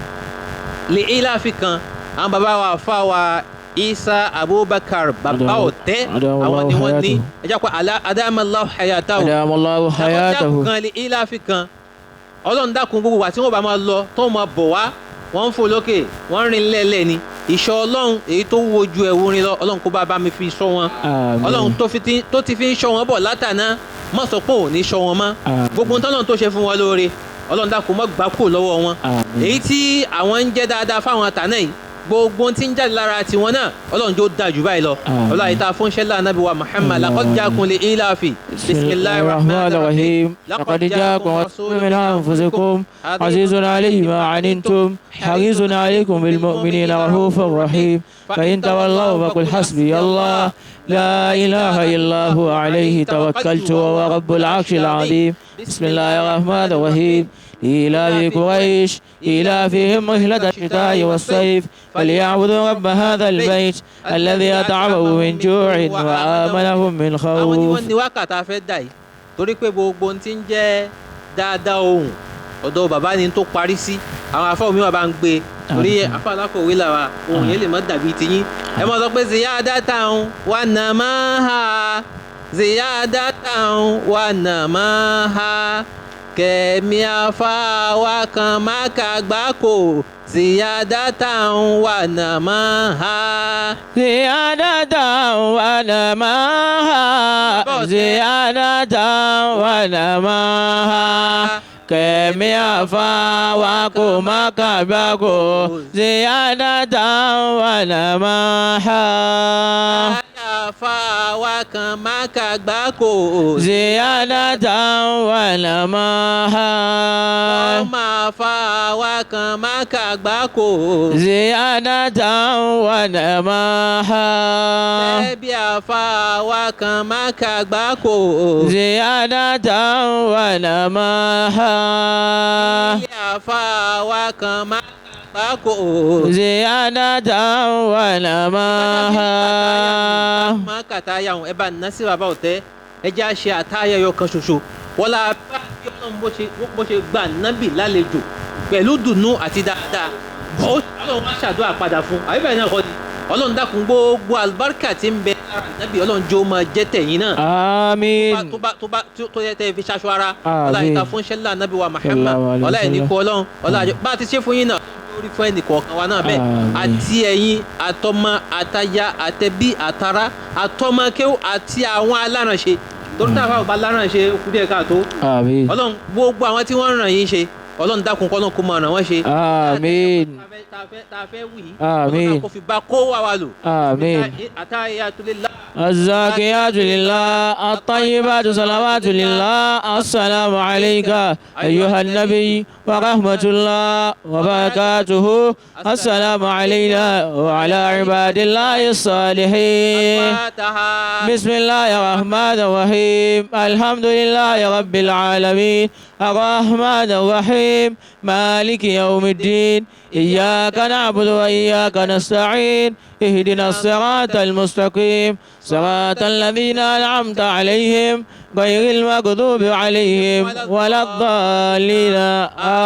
[SPEAKER 5] lè iláfi kan àwọn bàbá wa fa wa Isa Abubakar bàbá ọ̀tẹ́ àwọn ni wọ́n ní ẹ jẹ́ pé adamallahu hayatahu
[SPEAKER 4] adamallahu hayatahu
[SPEAKER 5] kan lè iláfi kan ọlọ́run dákun gbogbo wa tí wọ́n bá máa lọ tó máa bọ̀ wá wọ́n ń fò lókè wọ́n ń rìn lẹ́lẹ̀ ni ìṣọ́ ọlọ́run èyí tó wúwo ju ẹ̀wù rin lọ ọlọ́run kó bá mi fi ṣọ́ wọn ọlọ́run tó ti fi ń ṣọ́ wọn bọ̀ látàná má sọ pé òun ní ṣọ́ wọn mọ́ gbogbo tọ́lọ́run tó ṣe fún wọn lóore ọlọ́run dákun má gbà kúrò lọ́wọ́ wọn èyí tí àwọn ń jẹ́ dáadáa fáwọn àtàná yìí Gbogbo tí ń jáde lára tiwọn náà, Ọlọ́run jó dáa jù báyìí lọ.
[SPEAKER 4] Àmín.
[SPEAKER 5] Ọlọ́run àyíká fúnṣẹ́ lánàá bí wa Muhammad laqad ja'akum li ilafi. Bismillahir rahmanir rahim.
[SPEAKER 4] لقد جاءكم رسول من أنفسكم عزيز عليه ما عنتم حريص عليكم بالمؤمنين رؤوف رحيم فإن تولوا فقل حسبي الله لا إله إلا هو عليه توكلت وهو رب العرش العظيم. بسم الله الرحمن الرحيم. إيلاف قريش إيلافهم رحلة الشتاء والصيف فليعبدوا رب هذا البيت الذي أطعمهم من جوع وآمنهم من
[SPEAKER 5] Àwọn tí
[SPEAKER 4] خوف.
[SPEAKER 5] wọ́n ní wákàtí afẹ́ dà yìí, torí pé gbogbo ohun tí ń jẹ́ dáadáa ohun ọ̀dọ̀ bàbá ni tó parí sí. Àwọn afọ mi wà bá ń gbé torí afọ alákọ̀wé làwà, ohun yẹn lè má dàbí tiyín. Ẹ mọ̀ sọ pé ziyadatan wa namaha, ziyadatan wa namaha, kẹ̀mí afá wa kan má kàgbákò, ziyadatan wa namaha.
[SPEAKER 4] زيادة ونماها، زيادة ونماها، kẹ̀mí àfa wa kò má kàgbákò, زيادة ونماها.
[SPEAKER 5] Àfa wa kan má kàgbákò.
[SPEAKER 4] زيادة ونماها.
[SPEAKER 5] Ọmọ àfa wa kan má kàgbákò.
[SPEAKER 4] زيادة ونماها.
[SPEAKER 5] Ẹbí àfa wa kan má kàgbákò.
[SPEAKER 4] زيادة ونماها.
[SPEAKER 5] Ilé àfa wa kan má kàgbákò.
[SPEAKER 4] زيادة ونماها.
[SPEAKER 5] Má kàtáyà ẹ bá ná sí bàbá ọ̀tẹ́, ẹ jẹ́ àṣẹ àtáyà yọ kan ṣoṣo. Wọ́n la bá bí Ọlọ́run bó ṣe gba nábì lálejò pẹ̀lú dùnú àti dáadáa. Ọlọ́run wá ṣàdúrà padà fún àbí bẹ́ẹ̀ náà kọ́ ni. Ọlọ́run dákun, gbogbo àlùbáríkà tí ń bẹ lára nábì, Ọlọ́run jó máa jẹ́ tẹ̀yìn náà.
[SPEAKER 4] آمين.
[SPEAKER 5] Tó bá tó bá tó yẹ tẹ́ fi ṣaṣọ ara.
[SPEAKER 4] Àmín.
[SPEAKER 5] Ọlá ìta fún ṣẹlá nábì wa Muhammad.
[SPEAKER 4] Sallallahu alaihi
[SPEAKER 5] Ọlá ìní
[SPEAKER 4] wasallam.
[SPEAKER 5] kú Ọlọ́run ọlá àjọ bá a ti ṣe fún yín náà lórí fún ẹnì kọ̀ọ̀kan wa náà bẹ́ẹ̀.
[SPEAKER 4] Àmín.
[SPEAKER 5] Àti ẹ̀yin àtọmọ àtaya àtẹbí àtara àtọmọ kéwù àti àwọn alárànṣe, torí táwọn àwọn alárànṣe kú díẹ̀ káàtó.
[SPEAKER 4] آمين.
[SPEAKER 5] Ọlọ́run, gbogbo àwọn tí wọ́n ń ràn yín ṣe, Ọlọ́run dákun kọ́lọ́n kó máa ràn wọ́n ṣe.
[SPEAKER 4] آمين.
[SPEAKER 5] Tá a fẹ́ wì í.
[SPEAKER 4] Àmín.
[SPEAKER 5] Ọlọ́run kò fi bá kó wá wa lò.
[SPEAKER 4] آمين.
[SPEAKER 5] Àtàyàtúlélá.
[SPEAKER 4] الزاكيات لله الطيبات صلوات لله. السلام عليك أيها النبي ورحمة الله وبركاته. السلام علينا وعلى عباد الله الصالحين.
[SPEAKER 5] Al-Fatiha.
[SPEAKER 4] بسم الله الرحمن الرحيم. الحمد لله رب العالمين الرحمن الرحيم مالك يوم الدين. إياك نعبد وإياك نستعين. اهدنا الصراط المستقيم صراط الذين أنعمت عليهم غير المغضوب عليهم ولا الضالين.